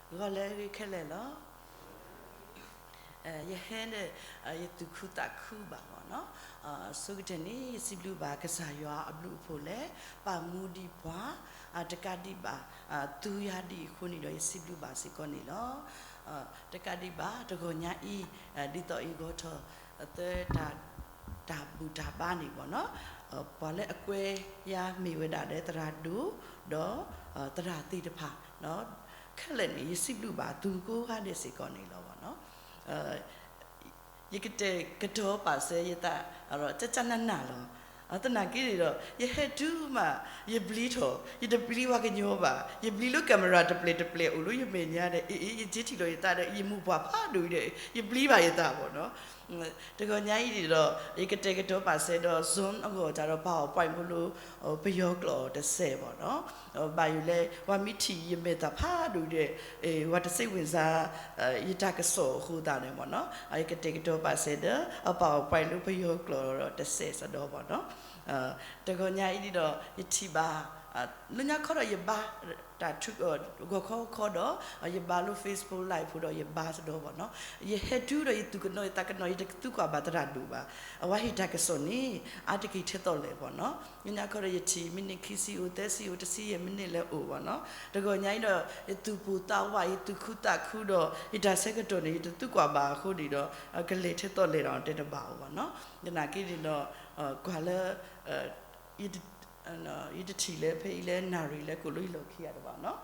ဂီၤလၢအဂ့ၤခဲလၢာ်လီၤ. ယဟဲဒီး ယသူၣ်ခုသးခုဘၣ်မ့ၢ်နီၤ. အဆိကတၢၢ်န့ၣ် ယစံးဘျုးဘၣ်ကစၢ်ယွၤအဘျုးအဖှိၣ်လၢ ပာ်မူဒံးပှၤ တကးဒံးဘၣ် သူယၤဒံးအဃိန့ၣ်ဒီး ယစံးဘျုးဘၣ်စ့ၢ်ကီးန့ၣ်လီၤ. တကးဒံးဘၣ် တဂီၤညါအံၤ ဒ်သိးအံၤဂီၤထီၣ် သၢ တၢ်ဘူၣ်တၢ်ဘါန့ၣ်မ့ၢ်နီၤ, ပှၤလၢအကွဲယၤမ့ၢ်ဝဲဒၣ်လၢသရၣ်ဒိၣ် ဒီး သရၣ်သ့ၣ်တဖၣ် ခဲလၢာ်န့ၣ် ယစံးဘျုးဘၣ်သုကိးဂၤဒဲးစ့ၢ်ကီးန့ၣ်လီၤမ့ၢ်နီၤ. ယကတဲာ်ကတီၤပာ်စၢၤယသး ကၠၢ်ကၠၢ်နးနးလီၤ. သနာ်က့န့ၣ်ဒီး ယဟဲတုၤမး ယဘျံထီၣ် ယတဘျံပှၤကညီဘၣ်, ယဘျံလၢ camera တပျဲၤတပျဲၤအိၣ်လၢယမဲာ်ညါဒီး အ့ၣ်အ့ၣ် ယက့ထံၣ်လီၤယသးဒီး ယမိၢ်ပှၢ်ဖးဒိၣ်အံၤဒီး ယဘျံဘၣ်ယသးမ့ၢ်နီၤ. တဂီၤညါအံၤန့ၣ်ဒီး ယကတဲာ်ကတီၤပာ်စၢၤဒီး Zoom အဂီၢ်တၢ်ဒီး PowerPoint ဖိလၢ ပယီၤကျိာ်တစဲးမ့ၢ်နီၤ. ဘၣ်ယိၣ်လၢ ပှၤမ့ၢ်ထံၣ်ယမဲာ်သၣ်ဖးဒိၣ်ဒီး ပှၤတစိတ်ဝင်စား ယတၢ်ကစီၣ်အဃိသတးန့ၣ်မ့ၢ်နီၤ, ယကတဲာ်ကတီၤပာ်စၢၤဒီး အ PowerPoint လၢပယီၤကျိာ်ဒီးတစဲးစ့ၢ်ကီးမ့ၢ်နီၤ. တဂီၤညါအံၤန့ၣ်ဒီး ယထံၣ်ဘၣ် လၢညါခီဒီးယဘါ တၢ်ထု ဂီၤခီခီဒီး ယဘါလၢ Facebook Live ဖိဒီးယဘါစ့ၢ်ကီးမ့ၢ်နီၤ. ယဟဲတုၤဒီးယသူၣ်ကနိးယသးကနိး ယတကသူကွၢ်ဘၣ်သရၣ်ဒိၣ်ဘၣ်. အဝဲဟ့ၣ်တၢ်ကစီၣ်န့ၣ် အါတက့ၢ်ထဲသိးလဲၣ်မ့ၢ်နီၤ. လၢညါခီဒီးယထံၣ် မံးနံးခံဆံအိၣ် သၢဆံအိၣ် တဆံယဲၢ်မံးနံးလၢအိၣ်မ့ၢ်နီၤ. တဂီၤညါအံၤဒီး ယသူၣ်ပိၢ်သးဝး ယသူၣ်ခုသးခုဒီး ယတၢ်ဆၢကတီၢ်န့ၣ် ယတသူကွၢ်ဘၣ်အဃိန့ၣ်ဒီး ကလဲၤထဲသိးလဲၣ်ဒီးတဲတဘၣ်အိၣ်မ့ၢ်နီၤ. သနာ်က့န့ၣ်ဒီး ကွၢ်လၢ ယတထံၣ်လၢဖဲအံၤလၢနၣ်ရံၣ်လၢကိၣ်လိယလီၢ်ခံဂၤတဘၣ်နီၤ.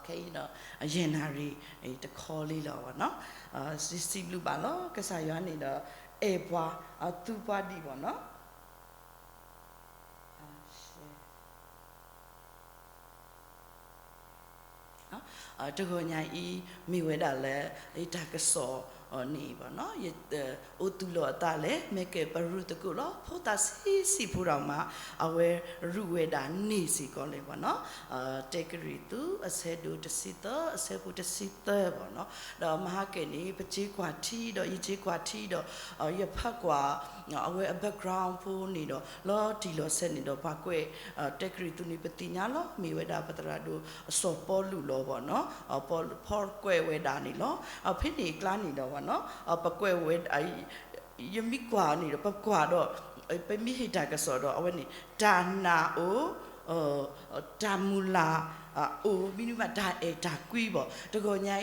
ခဲအံၤဒီး ယဲၢ်နၣ်ရံၣ် တခီလံလီၤမ့ၢ်နီၤ. စံးဘျုးဘၣ်လီၤ ကစၢ်ယွၤန့ၣ်ဒီး အဲၣ်ပှၤ သူပှၤဒံးမ့ၢ်နီၤ. တဂီၤညါအံၤ မ့ၢ်ဝဲဒၣ်လၢ ယတၢ်ကစီၣ်န့ၣ်မ့ၢ်နီၤ, အိၣ်သူၣ်လီၤအသးလဲၣ်, မ့ၢ်ကဲပရူၢ်သကိးလီၤ, ဖိသၣ်ဆံးဆံးဖိဒီးမး အဝဲရူၢ်ဝဲဒၣ်န့ၢ်စ့ၢ်ကီးလဲၣ်မ့ၢ်နီၤ. တၢကရံၣ်သူး အဆၢဒိၣ်တဆံသၢ အဆၢဖိတဆံသၢမ့ၢ်နီၤ. ဒီးမဟါကဲန့ၣ် ပစ့ကွၢ်ထံဒီး ယစ့ကွၢ်ထံဒီး ယဖးကွၢ် အဝဲအ background ဖိန့ၣ်ဒီး လီၤတံၢ်လီၤဆဲးန့ၣ်ဒီး ပှၤကွဲး တၢကရံၣ်သူးန့ၣ် ပသ့ၣ်ညါလီၤ မ့ၢ်ဝဲဒၣ်ပသရၣ်ဒိၣ်စီၤပီလူးလီၤမ့ၢ်နီၤ. ပီလူး ဖီကွဲးဝဲဒၣ်န့ၣ်လီၤ. ဖဲန့ၣ်အကျါန့ၣ်ဒီးမ့ၢ်နီၤ ပကွဲးဝဲ ယမ့ၢ်ကွၢ်န့ၣ်ဒီး ပကွၢ်ဒီး ပမ့ၢ်ဟ့ၣ်တၢ်ကစီၣ်ဒီး အဝဲန့ၣ် တၢ်နာ်အိၣ် တၢ်မုၢ်လၢ်အိၣ် မ့တမ့ၢ်ဘၣ် တၢ်အဲၣ်တၢ်ကွံဘၣ်. တဂီၤညါ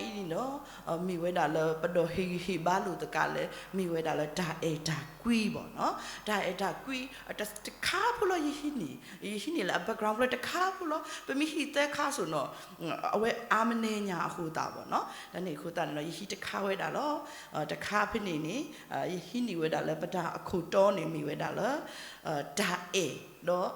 အံၤန့ၣ်ဒီး မ့ၢ်ဝဲဒၣ်လၢပဒိးဟ့ၣ်ဂံၢ်ဟ့ၣ်ဘါလိာ်သကိးလၢ မ့ၢ်ဝဲဒၣ်လၢတၢ်အဲၣ်တၢ်ကွံဘၣ်နီၤ. တၢ်အဲၣ်တၢ်ကွံ တခါဖိလီၤ ယဟံးန့ၢ် ယဟံးန့ၢ်လၢအ background ဖိလီၤ တခါဖိလီၤ. ပမ့ၢ်ဟံးသၢခါစိၤနီၤ အဝဲအါမးန့ၢ်ညါအဃိသတးဘၣ်နီၤ. တၢ်န့ၣ်အဃိသတးန့ၣ်ဒီး ယဟံးတခါဝဲဒၣ်လီၤ. တခါဖဲန့ၣ်န့ၣ် ယဟံးန့ၢ်ဝဲဒၣ်လၢပတၢ်အခိၣ်တီန့ၣ် မ့ၢ်ဝဲဒၣ်လၢ တၢ်အဲၣ်ဒီး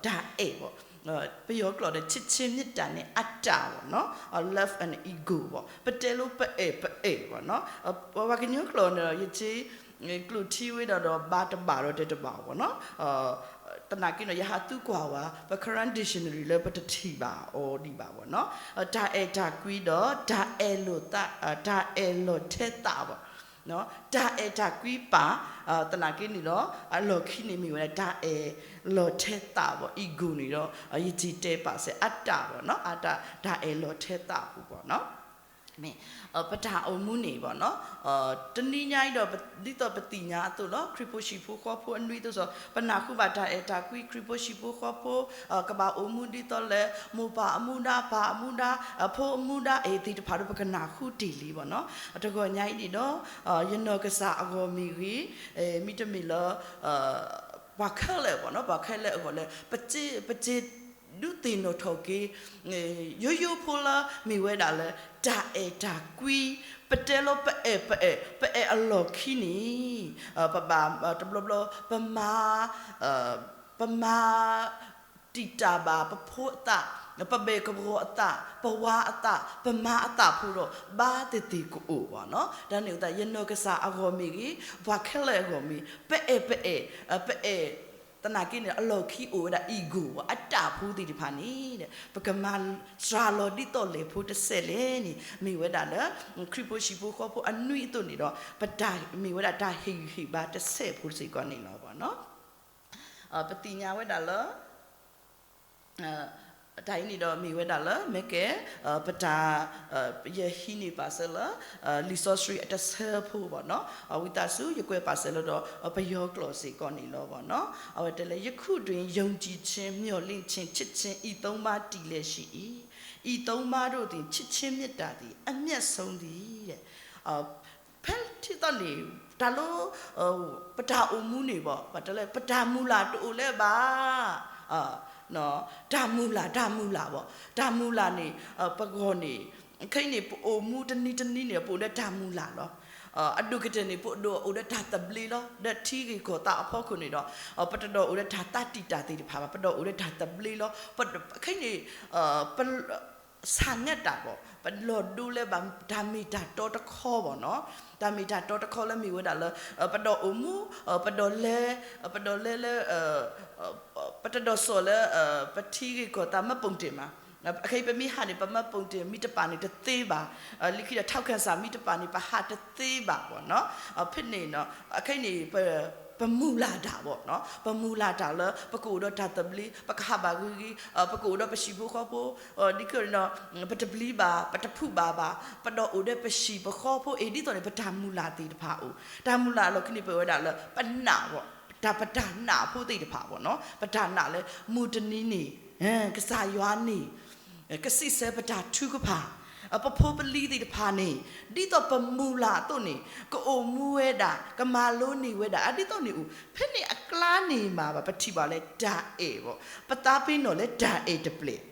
တၢ်အဲၣ်ဘၣ်. ပယီၤကျိာ်ဒီး ချစ်ခြင်းမေတ္တာနဲ့အတ္တ ဘၣ်နီၤ, love and ego ဘၣ်. ပတဲလၢပအဲၣ်ပအဲၣ်ဘၣ်နီၤ. ပှၤကညီကျိာ်န့ၣ်ဒီး ယက့ ကျိာ်ထံဝဲဒၣ်ဒီး ဘၣ်တဘၣ်ဒီးတဲတဘၣ်ဘၣ်နီၤ. သနာ်က့န့ၣ် ယဟးသံကွၢ်ဝဲ ပ Karen Dictionary လၢပတထံၣ်ဘၣ်အီၤဒံးဘၣ်ဘၣ်နီၤ. တၢ်အဲၣ်တၢ်ကွံဒီး တၢ်အဲၣ်လီၤသး တၢ်အဲၣ်လီၤထဲသးဘၣ် တၢ်အဲၣ်တၢ်ကွံပာ် သနာ်က့န့ၣ်ဒီး အလီၢ်ခံန့ၣ်မ့ၢ်ဝဲဒၣ် တၢ်အဲၣ်လီၤထဲသးဘၣ်. ego န့ၣ်ဒီး ယစံးတဲပာ်စဲ အတ္တ ဘၣ်နီၤ, အတ္တ တၢ်အဲၣ်လီၤထဲသးပူၤဘၣ်နီၤ. မ့ၢ် ပတၢ်အိၣ်မူန့ၣ်ဘၣ်နီၤ, တနံၤညါအံၤဒီး ဒ်သိးပသ့ၣ်ညါအသိးလီၤ, ခရံာ်ဖိဟံၣ်ဖိဃီဖိအနွံအသိးစ့ၢ် ပနၢ်ဟူဘၣ်တၢ်အဲၣ်တၢ်ကွံ ခရံာ်ဖိဟံၣ်ဖိဃီဖိ ကဘၣ်အိၣ်မူဒ်သိးလဲၣ်, မိၢ်ပၢ်အမူဒါ ပၢ်အမူဒါ ဖိအမူဒါ အံၤသ့ၣ်တဖၣ်ဒီး ပကနၢ်ဟူတ့ၢ်လံဘၣ်နီၤ. တဂီၤညါအံၤန့ၣ်ဒီး ယနီၢ်ကစၢ်အဂီၢ်မ့ၢ်ဂ့ၤ, မ့တမ့ၢ်လၢ ပှၤခဲလၢာ်ဘၣ်နီၤ, ပှၤခဲလၢာ်အဂီၢ်လၢ ပစ့ ပစ့ဒုးသ့ၣ်နီၣ်ထီၣ်က့ၤ ယိယိဖိလၢ မ့ၢ်ဝဲဒၣ်လၢ တၢ်အဲၣ်တၢ်ကွံ, ပတဲလၢပအဲၣ်ပအဲၣ် ပအဲၣ်အလီၢ်ခံန့ၣ် ပဘၣ်တဘျီဘျီ ပမၤ ပမၤ တံာ်တာ်ဘၣ် ပဖိအသး, ပမဲာ်ကဝီၤအသး, ပဝၤအသး, ပမါအသးဖိဒီး ဘၣ်သ့ၣ်သ့ၣ်ကအိၣ်ဘၣ်နီၤ. တၢ်န့ၣ်အဃိသတး ယနီၢ်ကစၢ်အဂီၢ်မ့ၢ်ဂ့ၤ, ပှၤခဲလၢာ်အဂီၢ်မ့ၢ်, ပအဲၣ်ပအဲၣ်, ပအဲၣ် သနာ်က့န့ၣ် အလီၢ်ခံအိၣ်ဝဲဒၣ် ego အတၢ်ဖိသ့ၣ်တဖၣ်န့ၣ် ပကမၤစှၤလီၤဒ်သိးလဲၣ်ဖိတစဲးလဲၣ်န့ၣ် မ့ၢ်ဝဲဒၣ်လၢ ခရံာ်ဖိဟံၣ်ဖိဃီဖိအနွံအသိးန့ၣ်ဒီး ပတၢ် မ့ၢ်ဝဲဒၣ်တၢ်ဟ့ၣ်ဂံၢ်ဟ့ၣ်ဘါတစဲးဖိစ့ၢ်ကီးန့ၣ်လီၤဘၣ်နီၤ. ပသ့ၣ်ညါဝဲဒၣ်လၢ တၢ်အံၤန့ၣ်ဒီးမ့ၢ်ဝဲဒၣ်လၢ မ့ၢ်ကဲ ပတၢ် ယဟံးန့ၢ်ပာ်စၢၤလၢ လံာ်စီဆှံအတဆၢဖိဘၣ်နီၤ, ဝံသးစူၤ ယကွဲးပာ်စၢၤလၢဒီး ပယီၤကျိာ်စ့ၢ်ကီးန့ၣ်လီၤဘၣ်နီၤ. အဝဲတဲလၢ ယခုတွင် ယုံကြည်ခြင်း၊ မျှော်လင့်ခြင်း၊ ချစ်ခြင်း ဤသုံးပါးတည်လျက်ရှိ၏။ ဤသုံးပါးတို့သည် ချစ်ခြင်းမေတ္တာသည် အမြတ်ဆုံးသည် ဖဲထံၣ်သီန့ၣ် တၢ်လၢ ပတၢ်အိၣ်မူန့ၣ်ဘၣ် ပတဲလၢ ပတၢ်မုၢ်လၢ်တအိၣ်လၢၤဘၣ်, တၢ်မုၢ်လၢ် တၢ်မုၢ်လၢ်ဘၣ်, တၢ်မုၢ်လၢ်န့ၣ် ပဂီၢ်န့ၣ် ခဲအံၤန့ၣ် ပအိၣ်မူတနံၤတနံၤန့ၣ် ပအိၣ်လၢတၢ်မုၢ်လၢ်လီၤ. အဒိၣ်ကတၢၢ်န့ၣ် ပဒိၣ်အိၣ်လၢတၢ်သဘျ့လီၤ, လၢထံဂ့ၢ်ကီၢ်သးအဖီခိၣ်န့ၣ်ဒီး ပတဒိၣ်အိၣ်လၢတၢ်သးတံာ်တာ်သ့ၣ်တဖၣ်ဘၣ်, ပဒိၣ်အိၣ်လၢတၢ်သဘျ့လီၤ. ခဲအံၤန့ၣ် ပ ဆၢ်ငဲးတၢ်ဘၣ်, ပလီၢ်ဒိလၢဘၣ်တၢ်မ့ၢ်တၢ်တီတခီဘၣ်နီၤ, တၢ်မ့ၢ်တၢ်တီတခီလၢမ့ၢ်ဝဲဒၣ်လၢ ပဒိၣ်အိၣ်မူ ပဒိၣ်လဲၤ ပဒိၣ်လဲၤလၢ ပတဒိၣ်စိာ်လၢ ပထံဂ့ၢ်ကီၢ်သးမှတ်ပုံတင်မး, ခဲအံၤပမ့ၢ်ဟးန့ၣ် ပမှတ်ပုံတင်မ့ၢ်တပာ်န့ၣ်တသ့ဘၣ်, လၢခံဒီး ထောက်ခံစာ မ့ၢ်တပာ်န့ၣ် ပဟးတသ့ဘၣ်ဘၣ်နီၤ. ဖဲန့ၣ် ခဲအံၤန့ၣ် ပမုၢ်လၢ်တၢ်ဘၣ်နီၤ, ပမုၢ်လၢ်တၢ်လၢ ပကအိၣ်ဒီးတၢ်သဘျ့, ပကဟးဘၣ်ဂ့ၤဂ့ၤ, ပကအိၣ်ဒီးပဟံၣ်ဖိဃီဖိ ဒ်ကန့ၣ် ပတပျံၤဘၣ်, ပတဖုးဘၣ်ဘၣ်, ပဒိၣ်အိၣ်ဒီးပဟံၣ်ပဃီဖိအံၤ ဒ်သိးန့ၣ် ပတၢ်မုၢ်လၢ်သ့ၣ်တဖၣ်အိၣ်, တၢ်မုၢ်လၢ်အလီၢ်ခံန့ၣ် ပဝဲဒၣ်လၢ ပနာ်ဘၣ်, တၢ်ပတၢ်နာ်ဖိသ့ၣ်တဖၣ်ဘၣ်နီၤ, ပတၢ်နာ်လၢ မုၢ်တနံၤန့ၣ် ကစၢ်ယွၤန့ၣ် ကစံးဆၢပတၢ်ထုကဖၣ်, ပဖိပလံၤသ့ၣ်တဖၣ်န့ၣ် ဒ်သိးပမုၢ်လၢ်အသိးန့ၣ် ကအိၣ်မူဝဲဒၣ် ကမၤလိန့ၢ်ဝဲဒၣ် အဒ်သိးန့ၣ်အိၣ်, ဖဲန့ၣ်အကျါန့ၣ်မးဘၣ် ပထံၣ်ဘၣ်လၢတၢ်အဲၣ်ဘၣ်, ပသးပ့ၤနီၣ်လၢတၢ်အဲၣ်တပျဲၢ်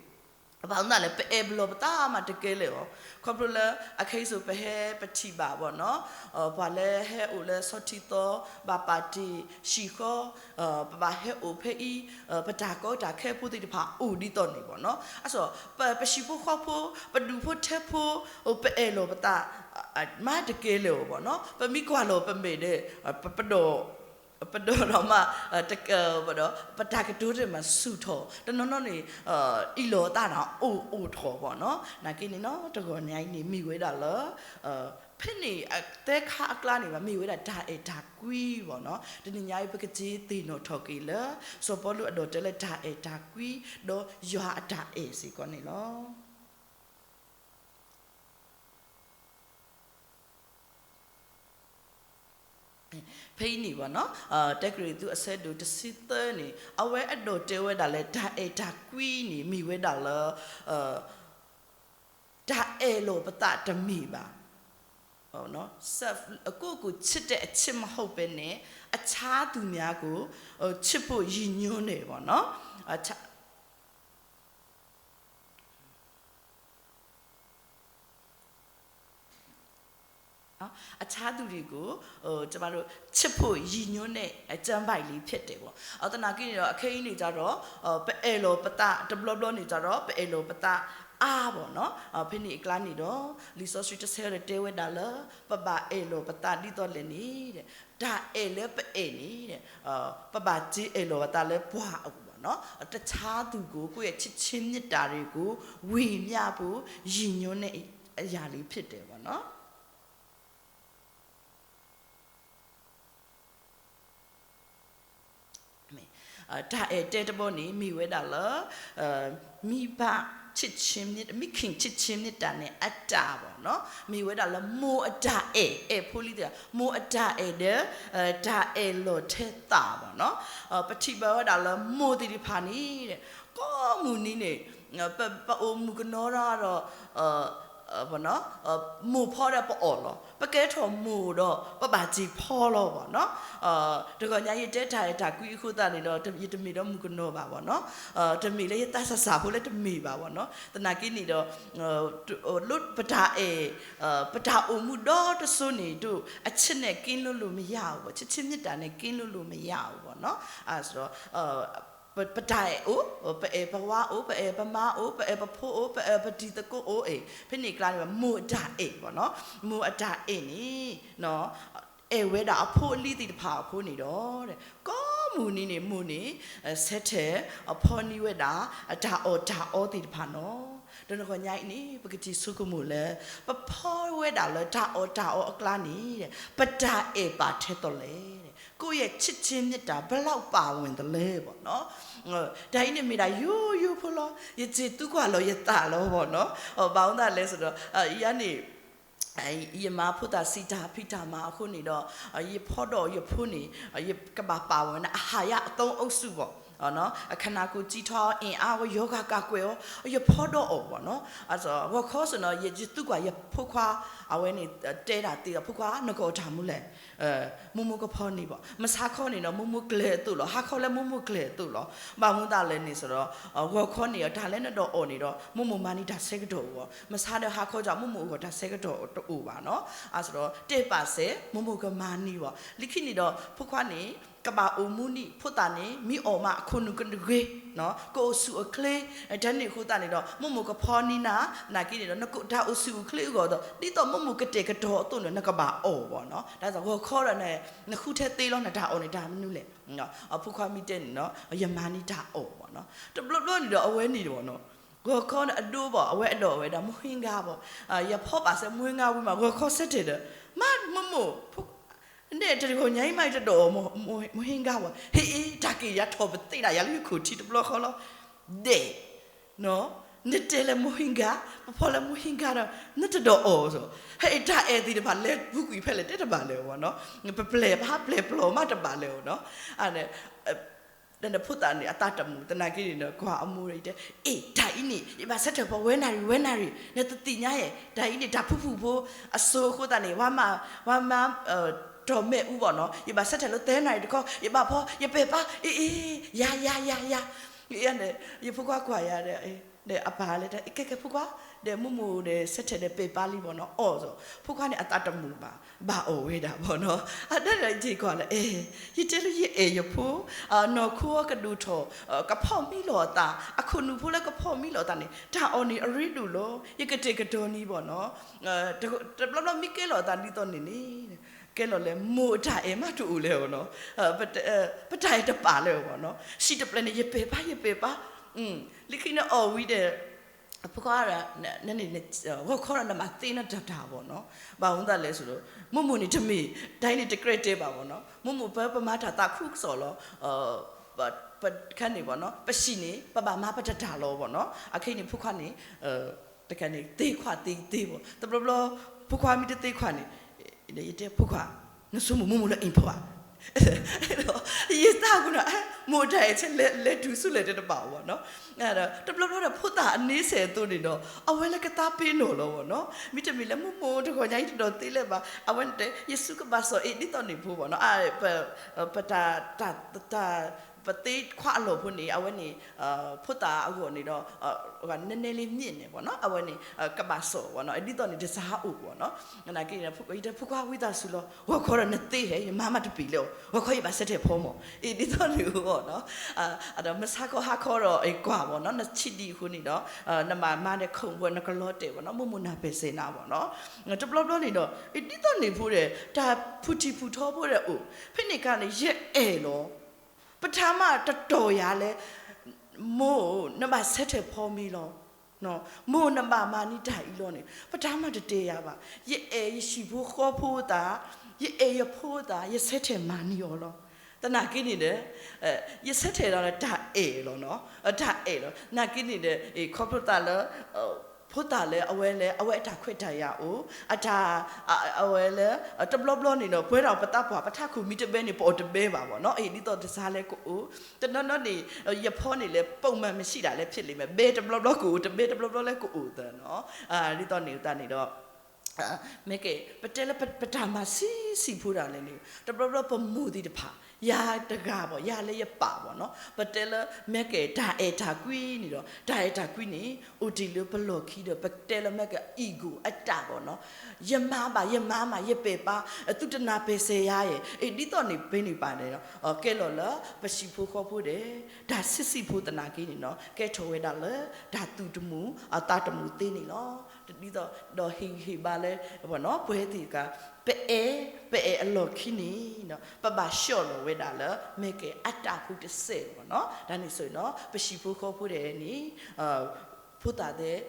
ဘၣ်မနုၤလဲၣ် ပအဲၣ်ပလီၢ်ပသးမးတကဲလၢာ်အီၤ, ခီဖျိလၢ အခဲအံၤစိၤ ပဟဲပထံၣ်ဘၣ်ဘၣ်နီၤ, ပှၤလၢဟဲအိၣ်လၢဆီထံသီ ဘၣ်ပာ်တ့ၢ်ဟံၣ်ဃီ, ပဘၣ်ဟဲအိၣ်ဖဲအံၤ, ပတၢ်ကီတၢ်ခဲဖိသ့ၣ်တဖၣ်အိၣ်ဒ်သိးန့ၣ်ဘၣ်နီၤ, အသိး ပဟံၣ်ဖိဃီဖိ ပဒူၣ်ဖိထၢဖိ ပအဲၣ်လီၤပသး မးတကဲလၢာ်အီၤဘၣ်နီၤ, ပမ့ၢ်ကွၢ်လီၤပမဲာ်ဒီး ပဒိၣ် ပဒိၣ်ဒီးမး ပတၢ်ကတိၤတမးဆူၣ်ထီၣ် တနီၤနီၤန့ၣ် အ့ၣ်လိာ်သးဒီးအိၣ်အိၣ်ထီၣ်ဘၣ်နီၤ, နာ်က့န့ၣ်နီၤ တဂီၤညါအံၤန့ၣ် မ့ၢ်ဝဲဒၣ်လၢ ဖဲန့ၣ်သၢခါအကျါန့ၣ်ဘၣ် မ့ၢ်ဝဲဒၣ်တၢ်အဲၣ်တၢ်ကွံဘၣ်နီၤ, တနံၤညါအံၤ ပကက့ၤသ့ၣ်နီၣ်ထီၣ်က့ၤလၢ စီၤပီလူးအဒိးတဲလၢတၢ်အဲၣ်တၢ်ကွံ ဒီးယွၤအတၢ်အဲၣ်စ့ၢ်ကီးန့ၣ်လီၤ. ဖဲအံၤန့ၣ်ဘၣ်နီၤ, တၢကရံၣ်သူးအဆၢဒိၣ်တဆံသၢန့ၣ် အဝဲအဒိးတဲဝဲဒၣ်လၢတၢ်အဲၣ်တၢ်ကွံန့ၣ် မ့ၢ်ဝဲဒၣ်လၢ တၢ်အဲၣ်လီၤပသးတမ့ၢ်ဘၣ်. ကိုယ့်ကိုယ်ချစ်တဲ့အချစ်မဟုတ်ဘဲနဲ့ အခြားသူများကို ချစ်ဖို့ရည်ညွှန်းတယ်ပေါ့နော်. အခြားသူတွေကို ကျမတို့ ချစ်ဖို့ရည်ညွှန်းတဲ့အကျမ်းပိုဒ်လေးဖြစ်တယ်ပေါ့. သနာ်က့န့ၣ်ဒီး အခဲအံၤန့ၣ်ကျတော့ ပအဲၣ်လီၤပသး တဘျီဘျီန့ၣ်ကျတော့ ပအဲၣ်လီၤပသးအါပေါ့နော်. ဖဲန့ၣ်အကျါန့ၣ်ဒီး လံာ်စီဆှံတဆၢဒီးတဲဝဲဒၣ်လၢ ပဘၣ်အဲၣ်လီၤပသးဒ်သိးလဲၣ်န့ၣ် တၢ်အဲၣ်လၢပအဲၣ်န့ၣ် ပဘၣ်စ့အဲၣ်လီၤပသးလၢပှၤအပူၤပေါ့နော်. တခြားသူကို ကိုယ့်ရဲ့ချစ်ခြင်းမေတ္တာတွေကို ဝေမျှဖို့ရည်ညွှန်းတဲ့အရာလေးဖြစ်တယ်ပေါ့နော်. တၢ်အဲၣ်တဲတဘီန့ၣ် မ့ၢ်ဝဲဒၣ်လၢ မိဘချစ်ခြင်းမေတ္တာ မိခင်ချစ်ခြင်းမေတ္တာန့ၣ် အတၢ်ပေါ့နော်. မ့ၢ်ဝဲဒၣ်လၢမိၢ်အတၢ်အဲၣ် အဲၣ်ဖိလံသ့ၣ် မိၢ်အတၢ်အဲၣ်ဒီး တၢ်အဲၣ်လီၤထဲသးပေါ့နော်. ပထံၣ်ဘၣ်ဝဲဒၣ်လၢမိၢ်သ့ၣ်တဖၣ်န့ၣ် ကိးမုၢ်နံၤန့ၣ် ပအိၣ်မုၣ်ကနီၤဒီး မိၢ်ဖီဒီးပအီၣ်လီၤ. ပကဲထီၣ်မိၢ်ဒီး ပဘၣ်စ့ဖီလီၤပေါ့နော်. တဂီၤညါယတဲတၢ်အဲၣ်တၢ်ကွံအဃိသတးန့ၣ်ဒီး ယတမ့ၢ်ဒီးမုၣ်ကနီၤဘၣ်ပေါ့နော်. တမ့ၢ်လၢယသးစၢ်စၢ်ဖိလၢတမ့ၢ်ဘၣ်ပေါ့နော်. သနာ်က့န့ၣ်ဒီး ပတၢ်အဲၣ် ပတၢ်အိၣ်မူဒီတစိၤန့ၣ် တို့ အချစ်နဲ့ ကင်းလွတ်လို့မရဘူးပေါ့. ချစ်ခြင်းမေတ္တာနဲ့ ကင်းလွတ်လို့မရဘူးပေါ့နော်. ဒီး ပတၢ်အဲၣ်အိၣ် ပအဲၣ်ပဝါအိၣ် ပအဲၣ်ပမါအိၣ် ပအဲၣ်ပဖိအိၣ် ပအဲၣ်ပတံၤသကိးအိၣ်အံၤ ဖဲန့ၣ်အကျါန့ၣ် မိၢ်အတၢ်အဲၣ်ပေါ့နော်. မိၢ်အတၢ်အဲၣ်န့ၣ် အဲၣ်ဝဲဒၣ်အဖိအလံၤသ့ၣ်တဖၣ်အဃိန့ၣ်ဒီး ကိးမုၢ်နံၤန့ၣ် မိၢ်န့ၣ် ဆဲးထဲးဖီနံၤဝဲဒၣ် အတၢ်အီၣ်တၢ်အီသ့ၣ်တဖၣ်နီၤ. ဒီးတဂီၤညါအံၤန့ၣ် ပကထံၣ်ဆိကမိၣ်လၢ ပဖီဝဲဒၣ်လၢတၢ်အီၣ်တၢ်အီအကျါန့ၣ် ပတၢ်အဲၣ်ပာ်ထဲသိးလဲၣ်. ကိုယ့်ရဲ့ချစ်ခြင်းမေတ္တာ ဘယ်လောက်ပါဝင်သလဲပေါ့နော်. တၢ်အံၤန့ၣ်မ့ၢ်ဒၣ်ယိယိဖိလီၤ. ယစံးသူကွၢ်လီၤယသးလီၤပေါ့နော်. ဘၣ်မနုၤလဲၣ်ဆိုတော့ ယၤန့ၣ် ယမၤဖိသၣ်စံးတၢ်ဖံးတၢ်မၤအဃိန့ၣ်ဒီး ယဖီဒီးယဖိန့ၣ် ယကဘၣ်ပာ်ဝဲန့ၣ် အဟာရအသုံးအုပ်စုပေါ့နော်. ခန္ဓာကိုယ်ကြီးထွား အင်အား ရောဂါကာကွယ် ယဖီဒီးအီၤပေါ့နော်. ဂီၤခီစ့ၢ်နီၤ ယသူကွၢ်ယဖိခွါ အဝဲန့ၣ် တဲဒၣ်သ့ဒီး ဖိခွါ နကအီၣ်တၢ်မနုၤလဲၣ်. မိၢ်မိၢ်ကဖီနံၤဘၣ်. မဆါခီန့ၣ်ဒီး မိၢ်မိၢ်ကျဲၤအသိးလီၤ. ဟါခီလၢမိၢ်မိၢ်ကျဲၤအသိးလီၤ. ဘၣ်မနုၤလဲၣ်န့ၣ်စ့ၢ်ဒီး ဂီၤခီန့ၣ် တၢ်လၢနဒိးအီၣ်န့ၣ်ဒီး မိၢ်မိၢ်မၤန့ၢ်တၢ်ဆၢကတီၢ်အဂီၢ်, မဆါဒီးဟါခီဒီး မိၢ်မိၢ်အဂီၢ်တၢ်ဆၢကတီၢ်တအိၣ်ဘၣ်နီၤ. အါစ့ၢ်ဒီး တဲပာ်စဲး မိၢ်မိၢ်ကမၤန့ၢ်ဘၣ်. လၢခံန့ၣ်ဒီး ဖိခွါန့ၣ် ကဘၣ်အိၣ်မူန့ၣ် ဖိသၣ်န့ၣ် မ့ၢ်အီၣ်မးအခိၣ်နူာ်ကဂ့ၤ ကအိၣ်ဆူၣ်အိၣ်ချ့, တၢ်န့ၣ်အဃိသတးန့ၣ်ဒီး မိၢ်မိၢ်ကဖီနံၤနၤ, နာ်က့န့ၣ်ဒီး နကအိၣ်တၢ်အိၣ်ဆူၣ်အိၣ်ချ့အဂီၢ်ဒီး ဒ်သိးမိၢ်မိၢ်ကတဲာ်ကတီၤအသိးန့ၣ် နကဘၣ်အီၣ်ဘၣ်နီၤ. တၢ်ဂီၤခီဒီး နဃုထဲသ့လီၤ နတၢ်အီၣ်န့ၣ်တၢ်မနုၤလဲၣ်. ဖိခွါမ့ၢ်တဲန့ၣ်နီၤ ယမၤန့ၢ်တၢ်အီၣ်ဘၣ်နီၤ. တဘျီဘျီန့ၣ်ဒီး အဝဲန့ၣ်ဘၣ်နီၤ ဂီၤခီန့ၣ်အဒိဘၣ် အဝဲအဒိးဝဲဒၣ် မိၢ်ဟ့ၣ်ဂၤဘၣ်. ယဖီဘၣ်စဲမိၢ်ဟ့ၣ်ဂၤဝံၤမး ဂီၤခီဆၢထၢၣ်ဒီး မ့ၢ်မိၢ်မိၢ် ဖိ န့ၣ်တဂီၤညါအံၤမး ယတဒိးအီၣ်မိၢ်ဟ့ၣ်ဂၤဘၣ်. ဟ့ၣ်အ့ တၢ်က့ၤယၤထီၣ်ပသ့ဒၣ်ယၤလၢယခိၣ်ထံးတဘျီဃီလီၤ. ဒဲး နတဲလၢမိၢ်ဟ့ၣ်ဂၤ, ပဖီလၢမိၢ်ဟ့ၣ်ဂၤဒီး နတဒိးအီၣ်စ့ၢ်. ဟဲအံၤတၢ်အဲၣ်သ့ၣ်တဖၣ်လဲၤပူၤကွံာ်ဖဲလဲၣ်တဲတဘၣ်လၢၤဘၣ်နီၤ. ပပျဲၢ်ပဟးပျဲၢ်ပျီမးတဘၣ်လၢၤဘၣ်နီၤ. ဒီးဖိသၣ်န့ၣ် အသးတမုာ် သနာ်က့န့ၣ်ဒီး ကွၢ်အမိၢ်ဒီးတဲ အ့ၣ် တၢ်အံၤန့ၣ် ယဘၣ်ဆၢထၢၣ်ဖီဝဲနၣ်ရံၣ် ဝဲနၣ်ရံၣ် နတသ့ၣ်ညါဧါ, တၢ်အံၤန့ၣ် တၢ်ဖုဖုဖိအစိၤအဃိသတးန့ၣ် ပှၤမၤ ပှၤမၤ တီၢ်မ့ၣ်အူဘၣ်နီၤ, ယဘၣ်ဆၢထၢၣ်လၢသၢနၣ်ရံၣ်တခီ ယဘၣ်ဖီ ယပဲာ်ပၢ် အ့ၣ်အ့ၣ် ယၤယၤယၤယၤ န့ၣ် ယဖိခွါကွၢ်ယၤဒီး ဒီးအပၢ်လဲၤတၢ် ကဲကဲဖိခွါ ဒီးမိၢ်မိၢ်ဒီးဆၢထၢၣ်ဒီးပဲာ်ပၢ်လံဘၣ်နီၤ အီၣ်စ့ၢ်. ဖိခွါန့ၣ်အသးတမုာ်ဘၣ် ဘၣ်အီၣ်ဝဲဒၣ်ဘၣ်နီၤ. အဒၣ်ဒီးယကွၢ်လၢ အဲ ယတဲလၢယအဲၣ်ယဖိ နီၢ်ခိအကဒိၣ်ထီၣ် ကဖီၣ်မံလီၤအသး အခိၣ်နူာ်ဖိလၢကဖီၣ်မံလီၤအသးန့ၣ် တၢ်အီၣ်န့ၣ်အရ့ဒိၣ်လီၤ. ယကတဲာ်ကတီၤန့ၢ်ဘၣ်နီၤ တဘျီဘျီမ့ၢ်ကဲလီၤအသးဒ်သိးန့ၣ်န့ၣ် ကဲလီၤလၢမိၢ်အတၢ်အဲၣ်မးတအိၣ်လၢၤဘၣ်နီၤ. ပတၢ်အဲၣ်တပာ်လၢၤဘၣ်နီၤ. စံးတပျဲၢ်န့ၣ် ယပဲာ်ပၢ် ယပဲာ်ပၢ် လၢခံန့ၣ်အီၣ်ဝံၤဒီး ဖိခွါ ဂီၤခီဒီးနမၤသ့နတၢ်တၢ်ဘၣ်နီၤ. ဘၣ်မနုၤလဲၣ်ဆိုတော့ မိၢ်မိၢ်န့ၣ်တမ့ၢ် တၢ်အံၤန့ၣ်တကြၢးတဲဘၣ်ဘၣ်နီၤ. မိၢ်မိၢ်ပပမၤတၢ်သးခုကစီၣ်လီၤ. ပခါန့ၣ်ဘၣ်နီၤ ပစံးန့ၣ် ပဘၣ်မၤပတၢ်တၢ်လီၤဘၣ်နီၤ. အခဲအံၤန့ၣ် ဖိခွါန့ၣ် တခါန့ၣ် သ့ခွါသ့သ့ဘၣ် တဘျီဘျီ ဖိခွါမ့ၢ်တသ့ခွါန့ၣ် ယတဲဖိခွါ နဆိကမိၣ်မိၢ်မိၢ်လၢအ့ၣ်ဖီဧါ. ယသးကွၢ်နီၤ မိၢ်တၢ်အဲၣ်ဆဲးလဲၤတုၤဆူလဲၣ်တဲတဘၣ်ဘၣ်နီၤ. တဘျီဘျီဒီးဖိသၣ်အန့ဆဲးအသိးန့ၣ်ဒီး အဝဲလၢကသးပ့ၤနီၣ်လီၤဘၣ်နီၤ. မ့တမ့ၢ်လၢမိၢ်မိၢ်တဂီၤညါအံၤတဒိးသ့လၢၤဘၣ် အဝဲန့ၣ်တဲ ယစုကဘၣ်စီၤအ့ၣ်ဒ်သိးန့ၣ်ဖိဘၣ်နီၤ. ပတၢ် တၢ် ပသ့ခွါအလီၢ်ဖိန့ၣ် အဝဲန့ၣ် ဖိသၣ်အဂီၢ်န့ၣ်ဒီး နဲနဲလံမ့ၢ်န့ၣ်ဘၣ်နီၤ အဝဲန့ၣ် ကဘၣ်စီၤဘၣ်နီၤ ဒ်သိးန့ၣ်တစၢ်အိၣ်ဘၣ်နီၤ. နာ်က့န့ၣ် ယတဲဖိခွါဝံသးစူၤလီၤ ဂီၤခီဒီးနသ့ဟဲ ယမၤမးတပ့ၤလၢၤ ဂီၤခီယဘၣ်ဆၢထၢၣ်ဖီမး အ့ၣ်ဒ်သိးန့ၣ်အိၣ်ဘၣ်နီၤ. ဒီးမဆါခီဟါခီဒီးအ့ၣ်ကွၢ်ဘၣ်နီၤ နဆံးဒံးအဃိန့ၣ်ဒီး နမၤမၤဒီးခိၣ်ဘၣ်နကလီၤတဲာ်ဘၣ်နီၤ မိၢ်မိၢ်နၢ်ပၢၢ်စဲးနၤဘၣ်နီၤ. တဘျီဘျီန့ၣ်ဒီး အ့ၣ်ဒ်သိးန့ၣ်ဖိဒီး တၢ်ဖုၣ်ထံၣ်ဖုၣ်ထီဖိဒီးအိၣ် ဖဲန့ၣ်အခါန့ၣ် ယအဲၣ်လီၤ ပတၢ်မၤတတီၢ်ယၤလဲၣ် မိၢ် နဘၣ်ဆၢထၢၣ်ဖီမ့ၤလီၤ မိၢ်နဘၣ်မၤန့ၢ်တၢ်အံၤလီၤန့ၣ် ပတၢ်မၤတတဲယၤဘၣ်. ယအဲၣ်ယဟံၣ်ဖိဃီဖိသး ယအဲၣ်ယဖိသး ယဆၢထၢၣ်မၤန့ၢ်အီၤလီၤ. သနာ်က့န့ၣ်ဒီး ယဆၢထၢၣ်ဒီးတၢ်အဲၣ်လီၤနီၤ တၢ်အဲၣ်လီၤ နာ်က့န့ၣ်ဒီး ခီဖျိသးလၢ ဖိသၣ်လၢအဝဲလၢ အဝဲအတၢ်ခွဲးတၢ်ယာ်အိၣ် အတၢ် အဝဲလၢ တဘျီဘျီန့ၣ်ဒီး ပဝဲဒၣ်ပသးပှၢ် ပထးခိၣ်မံတဘဲန့ၣ် ပအီၣ်တဘဲဘၣ်ဘၣ်နီၤ အ့ၣ်ဒ်သိးတစၢ်လဲၣ်ကအိၣ် တနီၤနီၤန့ၣ် ယဖီန့ၣ်လၢ ပုံမှန်မရှိတာလည်းဖြစ်လိမ့်မယ် ဘဲတဘျီဘျီကအိၣ် တဘဲတဘျီဘျီလၢကအိၣ်သၢနီၤ ဒ်သိးန့ၣ်တၢ်န့ၣ်ဒီး မ့ၢ်ကဲ ပတဲလၢပတၢ်မၤဆံးဆံးဖိဒၣ်လဲာ်န့ၣ် တဘျီဘျီပမိၢ်သ့ၣ်တဖၣ် ယၤတဂၤဘၣ် ယၤလၢယပာ်ဘၣ်နီၤ ပတဲလၢ မ့ၢ်ကဲတၢ်အဲၣ်တၢ်ကွံန့ၣ်ဒီး တၢ်အဲၣ်တၢ်ကွံန့ၣ် အိၣ်တ့ၢ်လၢပလီၢ်ခံဒီး ပတဲလၢမ့ၢ်ကဲ ego အတၢ်ဘၣ်နီၤ ယမၤဘၣ် ယမၤမး ယပဲာ်ပၢ် သုတနၢ်ပၢၢ်စဲးယၤဧါ အ့ၣ်ဒ်သိးန့ၣ် ပန့ၢ်ပာ်န့ၣ်ဒီး ကဲလီၤလၢ ပဟံၣ်ဖိဃီဖိဒီး တၢ်ဆံးဆံးဖိသနာ်က့န့ၣ်နီၤ ကဲထီၣ်ဝဲဒၣ်လၢ တၢ်သူၣ်တမုာ် အသးတမုာ်သ့န့ၣ်လီၤ. ဒ်သိး ဒီးဟ့ၣ်ဂံၢ်ဟ့ၣ်ဘါလၢ ပဝဲသ့ၣ်တဖၣ် ပအဲၣ် ပအဲၣ်အလီၢ်ခံန့ၣ် ပဘၣ်ဆှၢလီၤဝဲဒၣ်လၢ မ့ၢ်ကဲအတၢ်ဖိတစဲးဘၣ်နီၤ တၢ်န့ၣ်ဆိၣ်နီၤ ပဟံၣ်ဖိဃီဖိဒဲးန့ၣ် ဖိသၣ်သ့ၣ်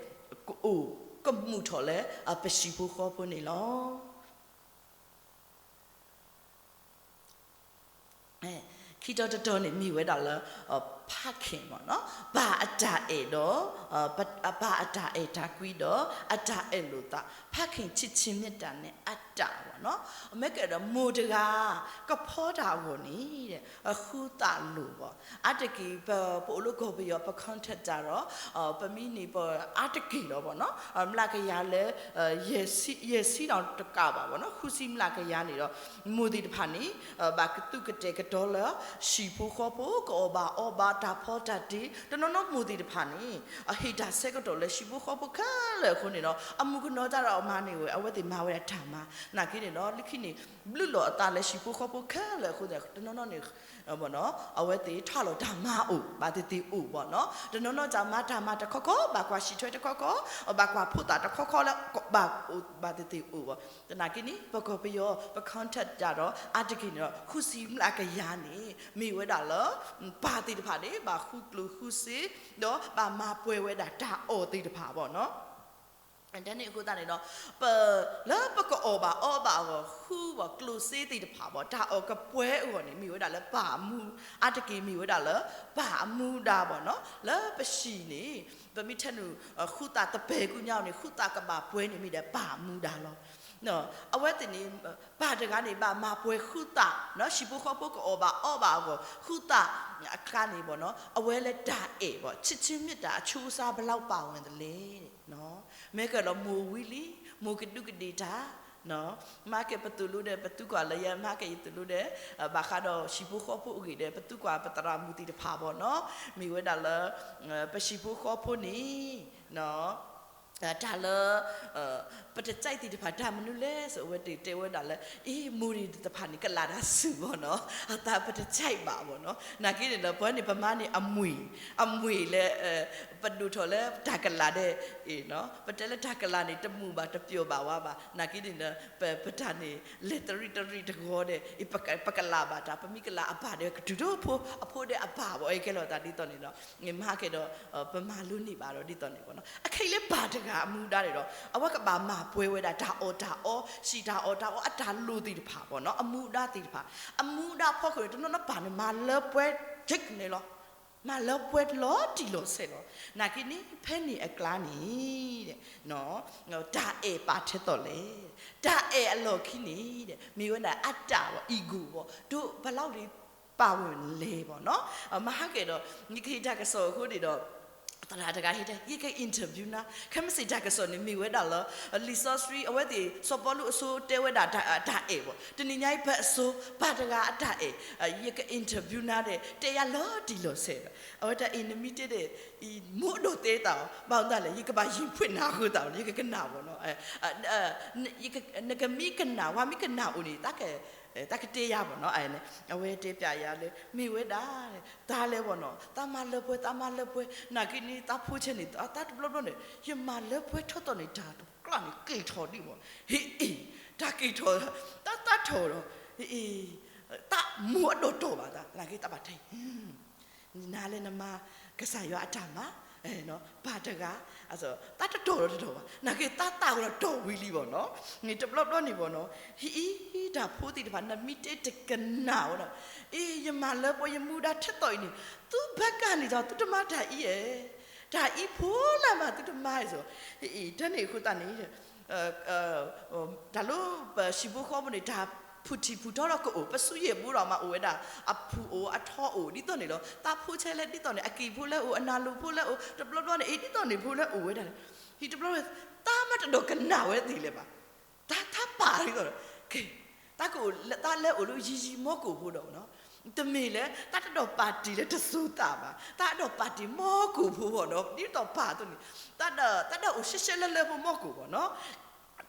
ကအိၣ် ကမုာ်ထီၣ်လၢ ပဟံၣ်ဖိဃီဖိန့ၣ်လီၤ. ခံတီၤတတီၤန့ၣ်မ့ၢ်ဝဲဒၣ်လၢ ဖးခ့ၣ်မ့ၢ်နီၤ, ပၢ်အတၢ်အဲၣ်ဒီး ပၢ်အတၢ်အဲၣ်တၢ်ကွံဒီး အတၢ်အဲၣ်လိာ်သး ဖးခ့ၣ်ဆံးဆံးမ့ၢ်တၢ်န့ၣ်အတၢ်မ့ၢ်နီၤ, မ့ၢ်ကဒီးမိၢ်တဂၤ ကဖီတၢ်အဂီၢ်န့ၣ် ဃုသးလိာ်ဘၣ်, အါတက့ၢ် ပအိၣ်လၢကီၢ်ပယီၤ ပ contact တၢ်ဒီး ပမ့ၢ်န့ၣ်ပအါတက့ၢ်လီၤမ့ၢ်နီၤ, မျးကယၤလၢ ယဲၢ်ဆံဒီးတကးဘၣ်မ့ၢ်နီၤ, ဃုဆံမျးကယၤန့ၣ်ဒီး မိၢ်သ့ၣ်တဖၣ်န့ၣ် ဘၣ်ကသူၣ်ကတဲာ်ကတီၤလၢ ဟံၣ်ဖိဃီဖိ ကအီၣ်ဘၣ်အီဘၣ် တၢ်ဖီတၢ်တ့, တနီၤနီၤမိၢ်သ့ၣ်တဖၣ်န့ၣ် အဟ့ၣ်တၢ်ဆၢကတီၢ်လၢဟံၣ်ဖိဃီဖိခဲလၢာ်အဃိန့ၣ်ဒီး အမုၢ်ကနီၤတၢ်ဒီးအမၤန့ၢ်ဝဲ အဝဲသ့ၣ်မၤဝဲဒၣ်တၢ်မၤ နာ်က့န့ၣ်ဒီး လၢခံန့ၣ် ဘျုးလီၤအသးလၢဟံၣ်ဖိဃီဖိခဲလၢာ်အဃိန့ၣ် တနီၤနီၤန့ၣ် အဝဲသ့ၣ်ထီၣ်လီၤတၢ်မၤအိၣ် ဘၣ်သ့ၣ်သ့ၣ်အိၣ်ဘၣ်နီၤ, တနီၤနီၤတၢ်မၤတၢ်မၤတခီခီ ဘၣ်ကွၢ်ဟံၣ်ထွဲတခီခီ, ဘၣ်ကွၢ်ဖိသၣ်တခီခီလၢ ဘၣ်အိၣ်ဘၣ်သ့ၣ်သ့ၣ်အိၣ်ဘၣ်, သနာ်က့န့ၣ် ပကီၢ်ပယီၤ ပ contact တၢ်ဒီး အါတက့ၢ်န့ၣ်ဒီး ဃုဆံမျးကယၤန့ၣ် မ့ၢ်ဝဲဒၣ်လၢ ပၢ်သ့ၣ်တဖၣ်န့ၣ် ဘၣ်ဃုကျိၣ်ဃုစ့ ဒီးဘၣ်မၤပှဲၤဝဲဒၣ်တၢ်အီၣ်သ့ၣ်တဖၣ်ဘၣ်နီၤ တၢ်န့ၣ်အဃိသတးန့ၣ်ဒီး ပ လၢပကအီၣ်ဘၣ်အီဘၣ်အဂီၢ် ဃုဘၣ်ကျိၣ်စ့သ့ၣ်တဖၣ်ဘၣ် တၢ်အီၣ်ကပှဲၤအဂီၢ်န့ၣ် မ့ၢ်ဝဲဒၣ်လၢပၢ်အမူ အါတက့ၢ်မ့ၢ်ဝဲဒၣ်လၢ ပၢ်အမူဒါဘၣ်နီၤ လၢပဟံၣ်န့ၣ် ပမ့ၢ်ထဲနုာ် ဃုသးတပဲာ်ကွံာ်ညါအီၤန့ၣ် ဃုသးကဘၣ်ပှဲၤန့ၣ်မ့ၢ်ဒီးပၢ်အမူဒါလီၤ အဝဲသ့ၣ်န့ၣ် ပၢ်တဂၤန့ၣ် ဘၣ်မၤပှဲၤဃုသး ဟံၣ်ဖိဃီဖိကအီၣ်ဘၣ်အီဘၣ်အဂီၢ် ဃုသးအကျါန့ၣ်ဘၣ်နီၤ အဝဲလၢတၢ်အဲၣ်ဘၣ် ချစ်ခြင်းမေတ္တာအချိုးအစားဘယ်လောက်ပါဝင်သလဲ မ့ၢ်ကဒီးမိၢ်ဝံၤလံ မိၢ်ကဒူးကဒ့ၣ်တၢ် မၤက့ၤပသူၣ်လိဒီး ပသူကွၢ်လၢယဲ မၤက့ၤယသူၣ်လိဒီး ဘၣ်ဃးဒီးဟံၣ်ဖိဃီဖိအဂ့ၢ်ဒီး ပသူကွၢ်ပသရၣ်မုၣ်သ့ၣ်တဖၣ်ဘၣ်နီၤ မ့ၢ်ဝဲဒၣ်လၢ ပဟံၣ်ဖိဃီဖိန့ၣ် တၢ်လၢ ပတကြိုက်သ့ၣ်တဖၣ် တၢ်မနုၤလဲၣ် စ့ၢ်အဝဲသ့ၣ်တဲဝဲဒၣ်လၢ အံၤ မိၢ်တဖၣ်န့ၣ် ကလးတၢ်စူၢ်ဘၣ်နီၤ အသးပတကြိုက်ဘၣ်ဘၣ်နီၤ နာ်က့န့ၣ်ဒီး ပဝဲန့ၣ် ပမၤန့ၢ်အမှံၤ အမှံၤလၢ ပဒိၣ်ထီၣ်လၢတၢ်ကလးဒဲး ပတဲလၢတၢ်ကလးန့ၣ် တမုာ်ဘၣ် တပျီၤဘၣ်ဝါဘၣ် နာ်က့န့ၣ်ဒီး ပတၢ်န့ၣ် လဲၤတရံးတရံးတဂီၤဒီး ပကလးဘၣ်တၢ် ပမ့ၢ်ကလးအဘၣ်ဒီး ကတုၤဒိၣ်ဖိ အဖိဒီးအဘၣ်ဘၣ် အကဲလီၤတၢ်ဒ်သိးန့ၣ်ဒီး မၤက့ၤဒီး ပမၤလိန့ၢ်ဘၣ်ဒီးဒ်သိးန့ၣ်ဘၣ်နီၤ အခဲအံၤလၢပၢ်တဂၤအမူဒါန့ၣ်ဒီး အဝဲကဘၣ်မၤပှဲၤဝဲဒၣ်တၢ်အီၣ်တၢ်အီ ဟံၣ်တၢ်အီၣ်တၢ်အီ အတၢ်လိၣ်သ့ၣ်တဖၣ်ဘၣ်နီၤ အမူဒါသ့ၣ်တဖၣ် အမူဒါဖီခိၣ်န့ၣ် တနီၤနီၤပၢ်န့ၣ် မၤလၢပှဲၤ က့န့ၣ်လီၤ မၤလၢပှဲၤလီၤတံၢ်လီၤဆဲးလီၤ နာ်က့န့ၣ် ဖဲန့ၣ်အကျါန့ၣ် တၢ်အဲၣ်ပာ်ထဲသိးလဲၣ် တၢ်အဲၣ်အလီၢ်ခံန့ၣ် မ့ၢ်ဝဲဒၣ်အတၢ်ဘၣ် ego ဘၣ် ဒိၣ်ဘၣ်လီၤလံ ပာ်ဝဲလဲၣ်ဘၣ်နီၤ မဟါက့ၤဒီး ယကဟ့ၣ်တၢ်ကစီၣ်အဃိန့ၣ်ဒီး သရၣ်တဂၤဟ့ၣ်တဲ ယက interview နၤ ခဲမုၢ်ဆ့ၣ်တၢ်ကစီၣ်န့ၣ် မ့ၢ်ဝဲဒၣ်လၢ လံာ်စီဆှံ အဝဲသ့ၣ် စီၤပီလူးအစိၤတဲဝဲဒၣ်တၢ်အဲၣ်ဘၣ် တနံၤညါအံၤပၢ်အစိၤ ပၢ်တဂၤအတၢ်အဲၣ် ယက interview နၤဒီး တဲယၤလီၤတံၢ်လီၤဆဲးဒီး အဝဲတၢ်အံၤနမ့ၢ်တဲဒီး အံၤ မိၢ်ဒိၣ်တဲတၢ်အီၤ ဘၣ်မနုၤလဲၣ် ယကဘၣ်ယံၤဖှ့ၣ်နၤအဃိသတး ယကကနၣ်ဘၣ်နီၤ နကမ့ၢ်ကနၣ် ဝဲမ့ၢ်ကနၣ်အိၣ်န့ၣ် တၢ်ကတဲယၤဘၣ်နီၤ အဝဲတဲပျးယၤလၢ မ့ၢ်ဝဲဒၣ် တၢ်လဲၤဘၣ်နီၤ တၢ်မၤလၢပှဲၤ တၢ်မၤလၢပှဲၤ နာ်က့န့ၣ် တၢ်ဖိဆဲန့ၣ် တၢ်တဘျီဘျီန့ၣ် ယမၤလၢပှဲၤထီၣ်သီၣ်န့ၣ် တၢ်တကျါန့ၣ် က့ၤထီၣ်ဒံးဘၣ် ဟ့ၣ်အံၤ တၢ်က့ၤထီၣ် တၢ်တၢ်ထီၣ်ဒီး ဟ့ၣ်အံၤ တၢ်မိၢ်အဒိၣ်တီၢ်ဘၣ်သး နာ်က့တၢ်ဘၣ်တဲ နၤလၢနမၤ ကစၢ်ယွၤအတၢ်မၤ ပၢ်တဂၤ တၢ်တတီၢ်ဒီးတတီၢ်ဘၣ် နာ်က့တၢ်တၢ်ဝဲဒီးတီၢ်ဝံၤလံဘၣ်နီၤ န့ၣ်တဘျီဘျီန့ၣ်ဘၣ်နီၤ ဟံၣ်အံၤ တၢ်ဖိသ့ၣ်တဖၣ် နမ့ၢ်တဲတကနၣ်ဝဲဒီး အ့ ယမၤလၢပှဲၤယမူဒါထဲသိးအံၤန့ၣ် သုဘၣ်ကၢ်န့ၣ်ဒီး သုတမၤတၢ်အံၤဧါ တၢ်အံၤဖိလၢမၤသုတမၤအံၤစ့ၢ် အ့ တၢ်န့ၣ်အဃိသတးန့ၣ် တၢ်လၢပဟံၣ်ဖိဃီဖိန့ၣ် တၢ်ဖုၣ်ထံၣ်ဖုၣ်ထီဒီးကအိၣ် ပစုယဲၢ်ဘိဒီးမၤအိၣ်ဝဲဒၣ် အဖုၣ်အိၣ်အထီအိၣ် ဒ်သိးန့ၣ်လီၤ တၢ်ဖိဆဲလဲၣ်ဒ်သိးန့ၣ် အက့ၢ်ဖိလဲၣ်အိၣ် အနၢ်လိၤဖိလဲၣ်အိၣ် တဘျီဘျီန့ၣ် အ့ ဒ်သိးန့ၣ်ဖိလဲၣ်အိၣ်ဝဲဒၣ်န့ၣ် ဟံၣ်တဘျီ တၢ်မၤတဒီးကနၣ်ဝဲသ့ၣ်လၢၤဘၣ် တၢ်တၢ်ပာ်ဒ်သိးဒီး ကဲ တၢ်ကအိၣ် တၢ်လဲၤအိၣ်လၢယံၤယံၤမီၢ်ကိၢ်ဖိဒီးနီၤ တမ့ၢ်လၢ တၢ်တဒီးပၣ်တံၣ်လၢတစိၤသးဘၣ် တၢ်ဒီးပၣ်တံၣ်မီၢ်ကိၢ်ဖိဘၣ်နီၤ ဒ်သိးပာ်အသိးန့ၣ် တၢ်ဒီး တၢ်ဒီးအိၣ်ရှဲရှဲလၢလၢဖိမီၢ်ကိၢ်ဘၣ်နီၤ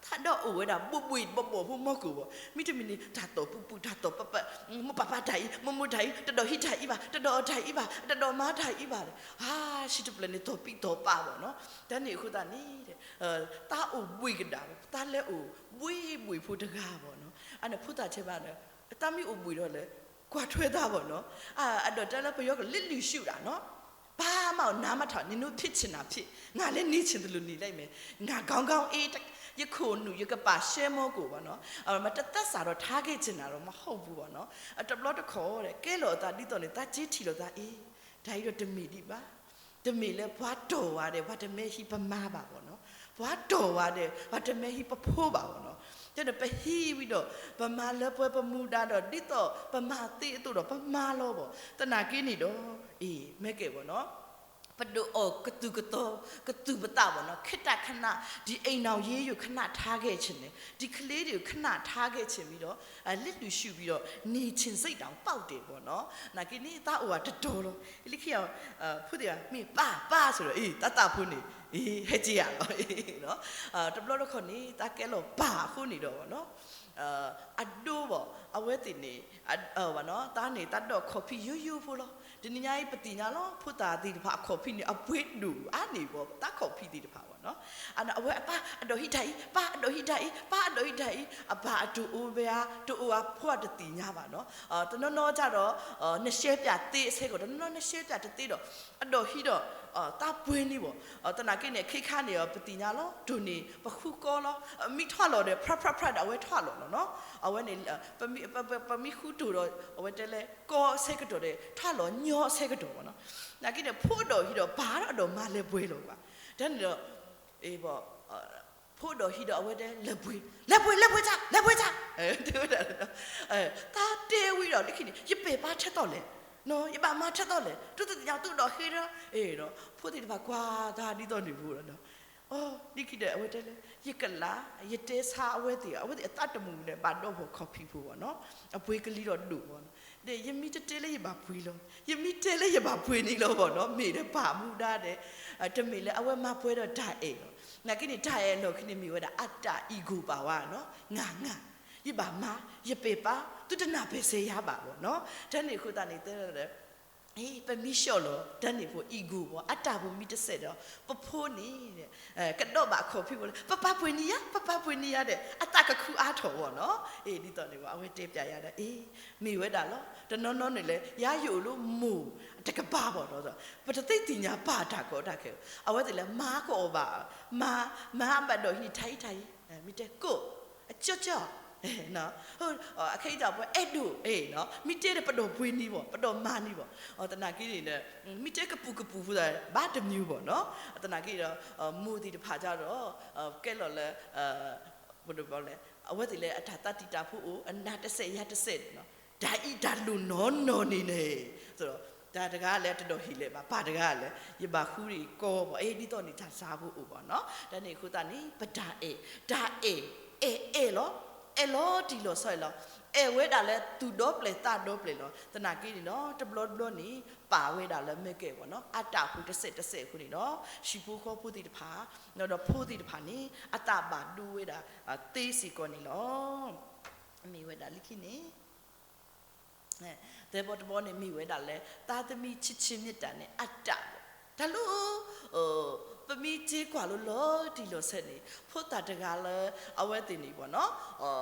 တၢ်ဒီးအိၣ်ဝဲဒၣ် ဘိးဘှံးဘိးဘိးဖိမီၢ်ကိၢ်ဘၣ် မ့တမ့ၢ်န့ၣ် တၢ်တီၢ်ပူၤပူၤ တၢ်တီၢ်ပပၢၢ် မိၢ်ပၢ်ပၢ်တၢ်အံၤ မိၢ်မိၢ်တၢ်အံၤ တဒီးဟံးတၢ်အံၤဘၣ် တဒီးအီၣ်တၢ်အံၤဘၣ် တဒီးမၤတၢ်အံၤဘၣ် ဟါ ဟံၣ်တဖျၢၣ်န့ၣ် တီၢ်ပံးတီၢ်ပာ်ဘၣ်နီၤ တၢ်န့ၣ်အဃိသတးန့ၣ် တၢ်အိၣ်ဘှံးကဒါ တၢ်လဲၤအိၣ်ဘှံးဘှံးဖိတဂၤဘၣ်နီၤ အန့ၣ်ဖိသၣ်ဆဲးဘၣ်ဒီး တၢ်မ့ၢ်အိၣ်ဘှံးဒီးလဲၤ ကွၢ်ထွဲတၢ်ဘၣ်နီၤ အဒီးတၢ်လၢပယီၤကလံၣ်လံၣ်ရှုၣ်ဒၣ်နီၤ ဘာမှ နားမထောင် နင်တို့ဖြစ်ချင်တာဖြစ် ငါလည်း နေချင်သလိုနေလိုက်မယ် ငါကောင်းကောင်းအေး ယခုန်နု ယကပၤရှဲမောကိုပေါ့နော် မတသက်သာတော့ ထားခဲ့ချင်တာတော့ မဟုတ်ဘူးပေါ့နော် တဘျီတခီၣ် ကဲလီၤအသးဒ်သိးန့ၣ် သးစ့ထံၣ်လိာ်သး အ့ တၢ်အံၤဒီးတမ့ၢ်ဒံးဘၣ် တမ့ၢ်လၢပှၤတီၢ်ဝဲဒဲး ပှၤတမဲဟံးပမါဘၣ်ပေါ့နော် ပှၤတီၢ်ဝဲဒဲး ပှၤတမဲဟံးပဖိဘၣ်ပေါ့နော် ဒီးပဟံးဝံၤဒီး ပမၤလၢပှဲၤပမူဒါဒီး ဒ်သိးပမၤသ့အသိးဒီး ပမၤလီၤဘၣ် သနာ်က့န့ၣ်ဒီး အ့ မ့ၢ်ကဲပေါ့နော် ပဒုးအီၣ်ကသူၣ်ကသီ ကသူၣ်ပသးပေါ့နော် ခေတ်တခဏ ဒီအိမ်ထောင်ရေးကို ခဏထားခဲ့ချင်တယ် ဒီကလေးတွေကို ခဏထားခဲ့ချင်ပြီးတော့ လစ်လျူရှုပြီးတော့ နေချင်စိတ်တောင်ပေါက်တယ်ပေါ့နော် သနာ်က့န့ၣ် သးအိၣ်ဝဲတတီၤလီၤ လၢခံ ဖိသ့ၣ်တဖၣ် မ့ၢ်ပၢ် ပၢ် ဆိုတော့ အ့ သးသးဖိန့ၣ် အ့ ဟဲက့ၤယၤလီၤ တဘျီတခီၣ်န့ၣ် သးကဲလီၤပၢ်အဃိန့ၣ်ဒီး အဒိဘၣ် အဝဲသ့ၣ်န့ၣ် သးန့ၣ် သးဒိးခီၣ်ဖံးယိယိဖိလီၤ တနံၤညါအံၤ ပသ့ၣ်ညါလီၤ ဖိသၣ်သ့ၣ်တဖၣ်အခီၣ်ဖံးန့ၣ် အပှ့ၤဒိၣ်အါန့ၣ်ဘၣ် သးခီၣ်ဖံးသ့ၣ်တဖၣ်ဘၣ်နီၤ အဝဲအပၢ်အဒိးဟံးတၢ်အံၤ ပၢ်အဒိးဟံးတၢ်အံၤ ပၢ်အဒိးဟံးတၢ်အံၤ အပၢ်အတအိၣ်ဝဲဧါ တအိၣ်အဖိအတသ့ၣ်ညါဘၣ်နီၤ တနီၤနီၤကဒီး နရှဲပၠးသ့အဆၢကတီၢ် တနီၤနီၤနရှဲပၠးတသ့ဒီး အဒိးဟံးဒီး သးပှ့ၤန့ၣ်ဘၣ် သနာ်က့န့ၣ် ခဲခါန့ၣ် ပသ့ၣ်ညါလီၤ တိၢ်န့ၣ် ပဃုကီလီၤ မ့ၢ်ထွဲလီၤဒီး ဖြးဖြးဖြးဒီး အဝဲထွဲလီၤလီၤနီၤ အဝဲန့ၣ် ပမ့ၢ်ဃုတိၢ်ဒီး အဝဲတဲလၢ ကီအဆၢကတီၢ်ဒီး ထွဲလီၤညီအဆၢကတီၢ်ဘၣ်နီၤ သနာ်က့န့ၣ် ဖိအဒိးဟံးဒီး ပၢ်အဒိးမၤလၢပှဲၤလီၤဘၣ် တၢ်န့ၣ်ဒီး အ့ ဖိဒိးဟံးဒီး အဝဲတဲ လဲၤပှ့ၤ လဲၤပှ့ၤ လဲၤပှ့ၤတၢ် လဲၤပှ့ၤတၢ် တဲဝဲဒၣ် သးတဲဝံၤဒီး လၢခံန့ၣ် ယပဲာ်ပါထဲသိးလဲၣ် ယဘၣ်မၤထဲသိးလဲၣ် သုတသ့ၣ်ညါ သုဒိးဃ့ဒီး အ့ ဖိသ့ၣ်တဖၣ်ကွၢ်သးဒ်သိးန့ၣ်ဖိဒီး အ လၢခံဒီး အဝဲတဲလၢ ယကလၢ် ယတဲဆါအဝဲသ့ၣ် အဝဲသ့ၣ်အသးတမုာ်န့ၣ် ဘၣ်ဒိးဖီၣ်ခီၣ်ဖံးဖိဘၣ်နီၤ အပှ့ၤကလံၤဒီးဒိၣ်ဘၣ်နီၤ ဒီးယမ့ၢ်တတဲလၢယဘၣ်ပှ့ၤလီၤ ယမ့ၢ်တဲလၢယဘၣ်ပှ့ၤန့ၣ်လီၤဘၣ်နီၤ မ့ၢ်ဒီးပၢ်မူဒါဒီး တမ့ၢ်လၢအဝဲမၤပှဲၤဒီးတၢ်အဲၣ်လီၤ သနာ်က့န့ၣ် တၢ်အဲၣ်အလီၢ်ခံန့ၣ်မ့ၢ်ဝဲဒၣ် အတၢ် ego ဘၣ်ဝဲနီၤ ငါ ငါ ယဘၣ်မၤ ယပဲာ်ပါ သုတနၢ်ပဲာ်စဲယၤဘၣ်ဘၣ်နီၤ တၢ်န့ၣ်အဃိသတးန့ၣ် တဲ အ့ ပမ့ၢ်ဆှီၣ်လီၤ တၢ်န့ၣ်ဖိ ego ဘၣ် အတၢ်ဖိမ့ၢ်တစဲးဒီး ပဖိန့ၣ် ကဒီးဘၣ်ခီၣ်ဖံးဖိလၢ ပပၢ်ပှ့ၤန့ၢ်ယၤ ပပၢ်ပှ့ၤန့ၢ်ယၤဒီး အသးကခုအါထီၣ်ဘၣ်နီၤ အ့ ဒ်သိးန့ၣ်ဘၣ် အဝဲတဲပၠးယၤဒီး အ့ မ့ၢ်ဝဲဒၣ်လီၤ တနီၤနီၤန့ၣ်လဲၣ် ယၤယအိၣ်လၢမိၢ်တကပၤဘၣ်ဒီး ပတသ့သ့ၣ်ညါပၢ်တၢ်ကီတၢ်ခဲ အဝဲသ့ၣ်လၢမၤကအီၣ်ဘၣ် မၤ မၤဘၣ်ဒိးဟံးတၢ်အံၤတၢ်အံၤ မ့ၢ်တဲကိး ကၠီကၠီ ခဲအံၤတၢ်ပှဲၤအဲၣ်ဒိၣ် မ့ၢ်တဲဒီးပဒိးပှ့ၤန့ၢ်ဘၣ် ပဒိးမၤန့ၢ်ဘၣ် သနာ်က့န့ၣ် မ့ၢ်တဲကပူၤကပူၤဖိသး ဘၣ်တမံၤဘၣ်နီၤ သနာ်က့ဒီး မိၢ်သ့ၣ်တဖၣ်ကဒီး ကဲလီၤလၢ အဝဲသ့ၣ်လၢအတၢ်သးတံာ်တာ်ဖိအိၣ် အနၤတစဲးယၤတစဲးန့ၣ်နီၤ တၢ်အံၤတၢ်လိၣ်နီၢ်နီၢ်န့ၣ်န့ၣ် တၢ်တဂၤလဲၣ်တဒိးဟံးလဲၣ်ဘၣ် ပၢ်တဂၤလဲၣ် ယဘၣ်ဃုန့ၣ်ကီဘၣ် အ့ ဒ်သိးန့ၣ်တၢ်ဆါဖိအိၣ်ဘၣ်နီၤ တၢ်န့ၣ်အဃိသတးန့ၣ် ပတၢ်အဲၣ် တၢ်အဲၣ် အဲၣ်အဲၣ်လီၤ အဲၣ်လီၤတံၢ်လီၤဆဲးလီၤ အဲၣ်ဝဲဒၣ်လၢသူၣ်ဒီပျဲၢ်သးဒီပျဲၢ်လီၤ သနာ်က့န့ၣ်နီၤ တဘျီတဘျီန့ၣ် ပာ်ဝဲဒၣ်လၢမ့ၢ်ကဲဘၣ်နီၤ အတၢ်ဖိတစဲးတစဲးအဃိန့ၣ်ဒီး ဟံၣ်ဖိဃီဖိသ့ၣ်တဖၣ် ဒီးဖိသ့ၣ်တဖၣ်န့ၣ် အသးဘၣ်ဒိဝဲဒၣ် သ့စ့ၢ်ကီးန့ၣ်လီၤ မ့ၢ်ဝဲဒၣ်လၢခံန့ၣ် သဲဘီတဘီန့ၣ်မ့ၢ်ဝဲဒၣ်လၢ သးသမံဆံးဆံးမ့ၢ်တၢ်န့ၣ် အတၢ်ဘၣ် တၢ်လၢ ပမ့ၢ်စ့ကွၢ်လိလီၤတံၢ်လီၤဆဲးန့ၣ် ဖိသၣ်တဂၤလၢ အဝဲသ့ၣ်န့ၣ်ဘၣ်နီၤ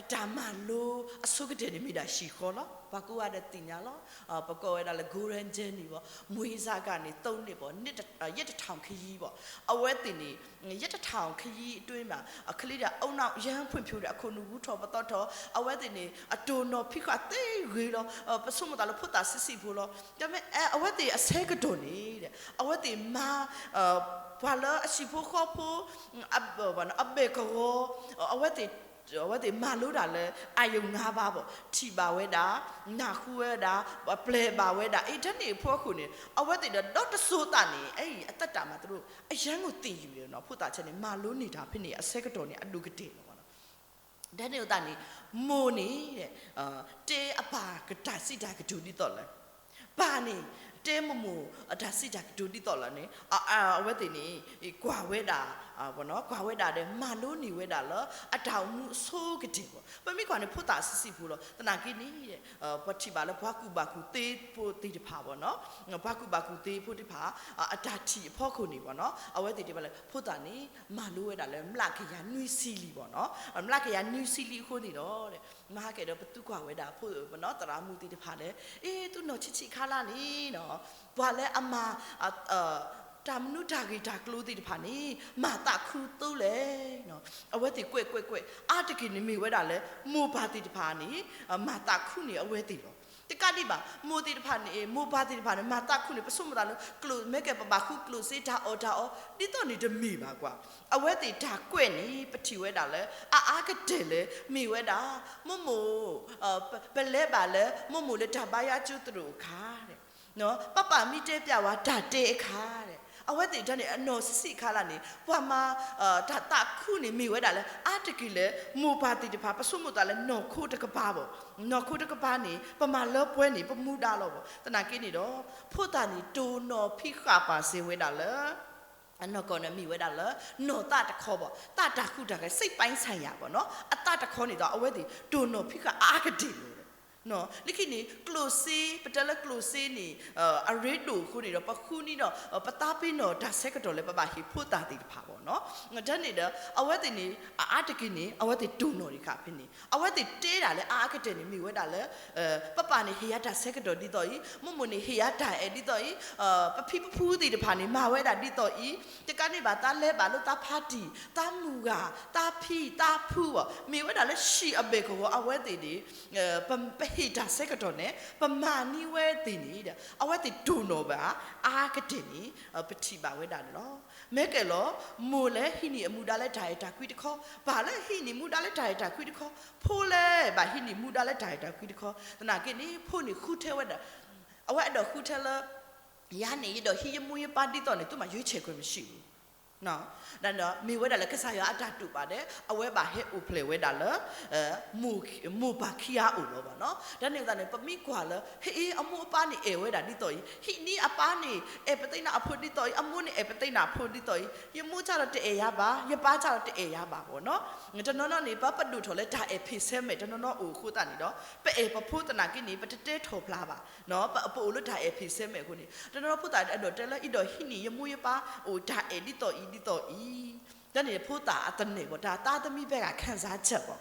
အတၢ်မၤလိအဆိကတၢၢ်န့ၣ်မ့ၢ်ဒၣ်ဟံၣ်ဃီလီၤ ပှၤကိးဂၤဒဲးသ့ၣ်ညါလီၤ ပကိးဝဲဒၣ်လၢ Golden Journey ဘၣ် မွေးစကားန့ၣ် သုံးနှစ်ဘၣ် နှစ်တစ် ရက်တစ်ထောင်ခရီးဘၣ် အဝဲသ့ၣ်န့ၣ် ရက်တစ်ထောင်ခရီးအတွင်းမှာ ကလေးတွေ ဦးနှောက်ယဟန်ဖွံ့ဖြိုးတယ် အခိၣ်နူာ်ဟူထီၣ်ပသီထီၣ် အဝဲသ့ၣ်န့ၣ် အတိၢ်နီၣ်ဖံးဃာ်သ့ဂ့ၤလီၤ ပဆိကမိၣ်သးလၢဖိသၣ်ဆံးဆံးဖိလီၤ ဒါပေမဲ့အဝဲသ့ၣ်အဆၢကတီၢ်န့ၣ် အဝဲသ့ၣ်မၤ ပှၤလၢအဟံၣ်ဖိဃီဖိ အဘဲၣ်ကဝီၤ အဝဲသ့ၣ် အဝဲသ့ၣ်မၤလိတၢ်လၢ အာရုံငါးပါးဘၣ် ထံၣ်ဘၣ်ဝဲဒၣ် နၢ်ဟူဝဲဒၣ် ပျဲၢ်ဘၣ်ဝဲဒၣ် အ့ တၢ်န့ၣ်အဖီခိၣ်န့ၣ် အဝဲသ့ၣ်ဒီး ဒီတစိၤသးန့ၣ် အ့ အသက်တာမှာ သူတို့ အရမ်းကိုသင်ယူတယ်နော် ဖိသၣ်ဆဲန့ၣ် မၤလိန့ၢ်တၢ်ဖဲန့ၣ် အဆၢကတီၢ်န့ၣ် အဒိၣ်ကတၢၢ်လီၤဘၣ်နီၤ တၢ်န့ၣ်အသးန့ၣ် မိၢ်န့ၣ် တဲအပၢ်ကတၢ်စံးတၢ်ကတိၤဒ်သိးလၢ ပၢ်န့ၣ် တဲမိၢ်မိၢ်အတၢ်စံးတၢ်ကတိၤဒ်သိးလၢန့ၣ် အဝဲသ့ၣ်န့ၣ် ကွၢ်ဝဲဒၣ် ကွၢ်ဝဲဒၣ်ဒီး မၤလိန့ၢ်ဝဲဒၣ်လၢ အတၢ်အိၣ်မူအဆိကတၢၢ်ဘၣ်. ပမ့ၢ်ကွၢ်န့ၣ် ဖိသၣ်အဆံးဆံးဖိလီၤ. သနာ်က့န့ၣ် ပထံၣ်ဘၣ်လၢ ပှၤကူၣ်ဘၣ်ကူၣ်သ့ဖိသ့ၣ်တဖၣ်ဘၣ်နီၤ, ပှၤကူၣ်ဘၣ်ကူၣ်သ့ဖိသ့ၣ်တဖၣ် အတၢ်ထံၣ်အဖီခိၣ်န့ၣ်ဘၣ်နီၤ, အဝဲသ့ၣ်တဲဘၣ်လၢ ဖိသၣ်န့ၣ် မၤလိဝဲဒၣ်လၢ မျးကယၤနွံဆံလံဘၣ်နီၤ, မျးကယၤနွံဆံလံအဃိန့ၣ်ဒီး မဟါကဲဒီး ပသုကွၢ်ဝဲဒၣ်ဖိသရၣ်မုၣ်သ့ၣ်တဖၣ်လၢ အ့ သုနီၢ်ဆံးဆံးခါလၢ်န့ၣ်နီၤ, ပှၤလၢအမၤ တၢ်မနုၤတၢ်ဂ့ၢ်တၢ်ကျိၤသ့ၣ်တဖၣ်န့ၣ် မၤသးခုသိလဲၣ်. အဝဲသ့ၣ်ကွဲးကွဲးကွဲး အါတက့ၢ်န့ၣ်မ့ၢ်ဝဲဒၣ်လၢ မိၢ်ပၢ်သ့ၣ်တဖၣ်န့ၣ် မၤသးခုန့ၢ်အဝဲသ့ၣ်လီၤ. တကးဒံးဘၣ် မိၢ်သ့ၣ်တဖၣ်န့ၣ် မိၢ်ပၢ်သ့ၣ်တဖၣ်န့ၣ် မၤသးခုန့ၢ် ပဆိကမိၣ်သးလၢ ကျိၣ် မ့ၢ်ကဲပဘၣ်ဃုကျိၣ်စ့တၢ်အီၣ်တၢ်အီ ဒ်သိးန့ၣ်တမ့ၢ်ဘၣ်ကွၢ်. အဝဲသ့ၣ်တၢ်ကွဲးန့ၣ် ပထံၣ်ဝဲဒၣ်လၢ အအါကတၢၢ်လၢ မ့ၢ်ဝဲဒၣ် မိၢ်မိၢ် ပလဲၤဘၣ်လၢ မိၢ်မိၢ်လၢတၢ်ဘါယွၤကၠိသရိာ်အခါ ပၢ်ပၢ်မ့ၢ်တဲပျးဝဲတၢ်တဲအခါ အဝဲသ့ၣ်တၢ်န့ၣ် အနီၢ်ဆံးဆံးခါလၢ်န့ၣ် ပှၤမၤ တၢ်သးခုန့ၣ်မ့ၢ်ဝဲဒၣ်လၢ အါတက့ၢ်လၢ မိၢ်ပၢ်သ့ၣ်တဖၣ် ပဆိကမိၣ်သးလၢနီၢ်ခိတကပၤဘၣ်, နီၢ်ခိတကပၤန့ၣ် ပမၤလၢပှဲၤန့ၣ် ပမူဒါလီၤဘၣ်. သနာ်က့န့ၣ်ဒီး ဖိသၣ်န့ၣ် တိၢ်နီၣ်ဖံးဃာ်ပာ်စၢၤဝဲဒၣ်လၢ အနီၢ်ကီၢ်န့ၣ်မ့ၢ်ဝဲဒၣ်လၢ နီၢ်သးတခီဘၣ်, သးတၢ်ဃူတၢ်ဂဲၤ စိတ်ပိုင်းဆိုင်ရာ ဘၣ်နီၤ, အသးတခီန့ၣ်ဒီး အဝဲသ့ၣ်တိၢ်နီၣ်ဖံးဃာ်အါကတၢၢ်လီၤ. လၢခံန့ၣ် ကျိၣ်စ့ ပတဲလၢကျိၣ်စ့န့ၣ် အရ့ဒိၣ်အဃိန့ၣ်ဒီး ပဃုန့ၢ်ဒီး ပသးပ့ၤနီၣ်တၢ်ဆၢကတီၢ်လၢပဘၣ်ဟ့ၣ်ဖိသၣ်သ့ၣ်တဖၣ်ဘၣ်နီၤ. တၢ်န့ၣ်ဒီး အဝဲသ့ၣ်န့ၣ် အအါတက့ၢ်န့ၣ် အဝဲသ့ၣ်တိၢ်နီၣ်ဒံးဃာ်ဖဲန့ၣ် အဝဲသ့ၣ်တဲဒၣ်လၢအအါကတၢၢ်န့ၣ် မ့ၢ်ဝဲဒၣ်လၢ ပၢ်ပၢ်န့ၣ် ဟ့ၣ်ယၤတၢ်ဆၢကတီၢ်ဒ်သိးအံၤ, မိၢ်မိၢ်န့ၣ်ဟ့ၣ်ယၤတၢ်အဲၣ်ဒ်သိးအံၤ, ပဖံပဖုသ့ၣ်တဖၣ်န့ၣ် မၤဝဲဒၣ်ဒ်သိးအံၤ, တကးန့ၣ်ဘၣ် သးလဲၤဘၣ်လၢသးဖါတံၢ်, သးမုၢ်ဂၤ, သးဖံသးဖုဘၣ်, မ့ၢ်ဝဲဒၣ်လၢဟံၣ်အဘ့ၣ်ကဝီၤအဝဲသ့ၣ်န့ၣ် ပဟ့ၣ်တၢ်ဆၢကတီၢ်န့ၣ် ပမၤန့ၢ်ဝဲသ့ၣ်န့ၣ်ဒီး အဝဲသ့ၣ်တိၢ်နီၣ်ဘၣ်အါကတၢၢ်န့ၣ် ပထံၣ်ဘၣ်ဝဲဒၣ်န့ၣ်လီၤ. မ့ၢ်ကဲလီၤ မိၢ်လၢဟံးန့ၢ်အမူဒါလၢတၢ်အဲၣ်တၢ်ကွံတခီ, ပၢ်လၢဟံးန့ၢ်မူဒါလၢတၢ်အဲၣ်တၢ်ကွံတခီ, ဖိလၢဘၣ်ဟံးန့ၢ်မူဒါလၢတၢ်အဲၣ်တၢ်ကွံတခီ, သနာ်က့န့ၣ် ဖိန့ၣ်ဃုထၢဝဲဒၣ်, အဝဲအဲၣ်ဒိးဃုထၢလၢ ယၤန့ၣ် ယအဲၣ်ဒိးဟံးယမိၢ်ယပၢ်ဒ်သိးန့ၣ် သုမၤရွေးချယ်ခွင့်မရှိဘူး. မ့ၢ်ဝဲဒၣ်လၢကစၢ်ယွၤအတၢ်တိာ်ပာ်ဒီး အဝဲဘၣ်ဟဲအိၣ်ဖျဲၣ်ဝဲဒၣ်လၢ မိၢ်ပၢ်ခံဂၤအအိၣ်လီၤဘၣ်နီၤ. တၢ်န့ၣ်အဃိသတးန့ၣ် ပမ့ၢ်ကွၢ်လၢ ဟ့ၣ်အမိၢ်အပၢ်န့ၣ်အဲၣ်ဝဲဒၣ်ဒ်သိးအံၤ, ဟံးန့ၢ်အပၢ်န့ၣ် အဲၣ်ပသ့ၣ်နၢ်အဖိဒ်သိးအံၤ, အမိၢ်န့ၣ်အဲၣ်ပသ့ၣ်နၢ်အဖိဒ်သိးအံၤ, ယမိၢ်ကၢ်ဒီးတအဲၣ်ယၤဘၣ်, ယပၢ်ကၢ်ဒီးတအဲၣ်ယၤဘၣ်ဘၣ်နီၤ. တနီၤနီၤန့ၣ် ပပဒိၣ်ထီၣ်လၢတၢ်အဲၣ်ဖံးဆဲမဲာ်တနီၤနီၤအိၣ်အဃိသတးန့ၣ်ဒီး ပအဲၣ်ပဖိသနာ်က့န့ၣ် ပတတဲထီၣ်ဖျါဘၣ် ပအိၣ်လၢတၢ်အဲၣ်ဖံးဆဲမဲာ်အဃိန့ၣ် တနီၤနီၤဖိသၣ်အဲၣ်ဒိးတဲလၢ အဲၣ်ဒိးဟံးန့ၢ်ယမိၢ်ယပၢ်အိၣ်တၢ်အဲၣ်ဒ်သိးအံၤဒ်သိးအံၤ, တၢ်န့ၣ်ဖိသၣ်အသနၢၣ်ဘၣ် တၢ်သးသမံဘဲဂၤခံစားချက်ဘၣ်.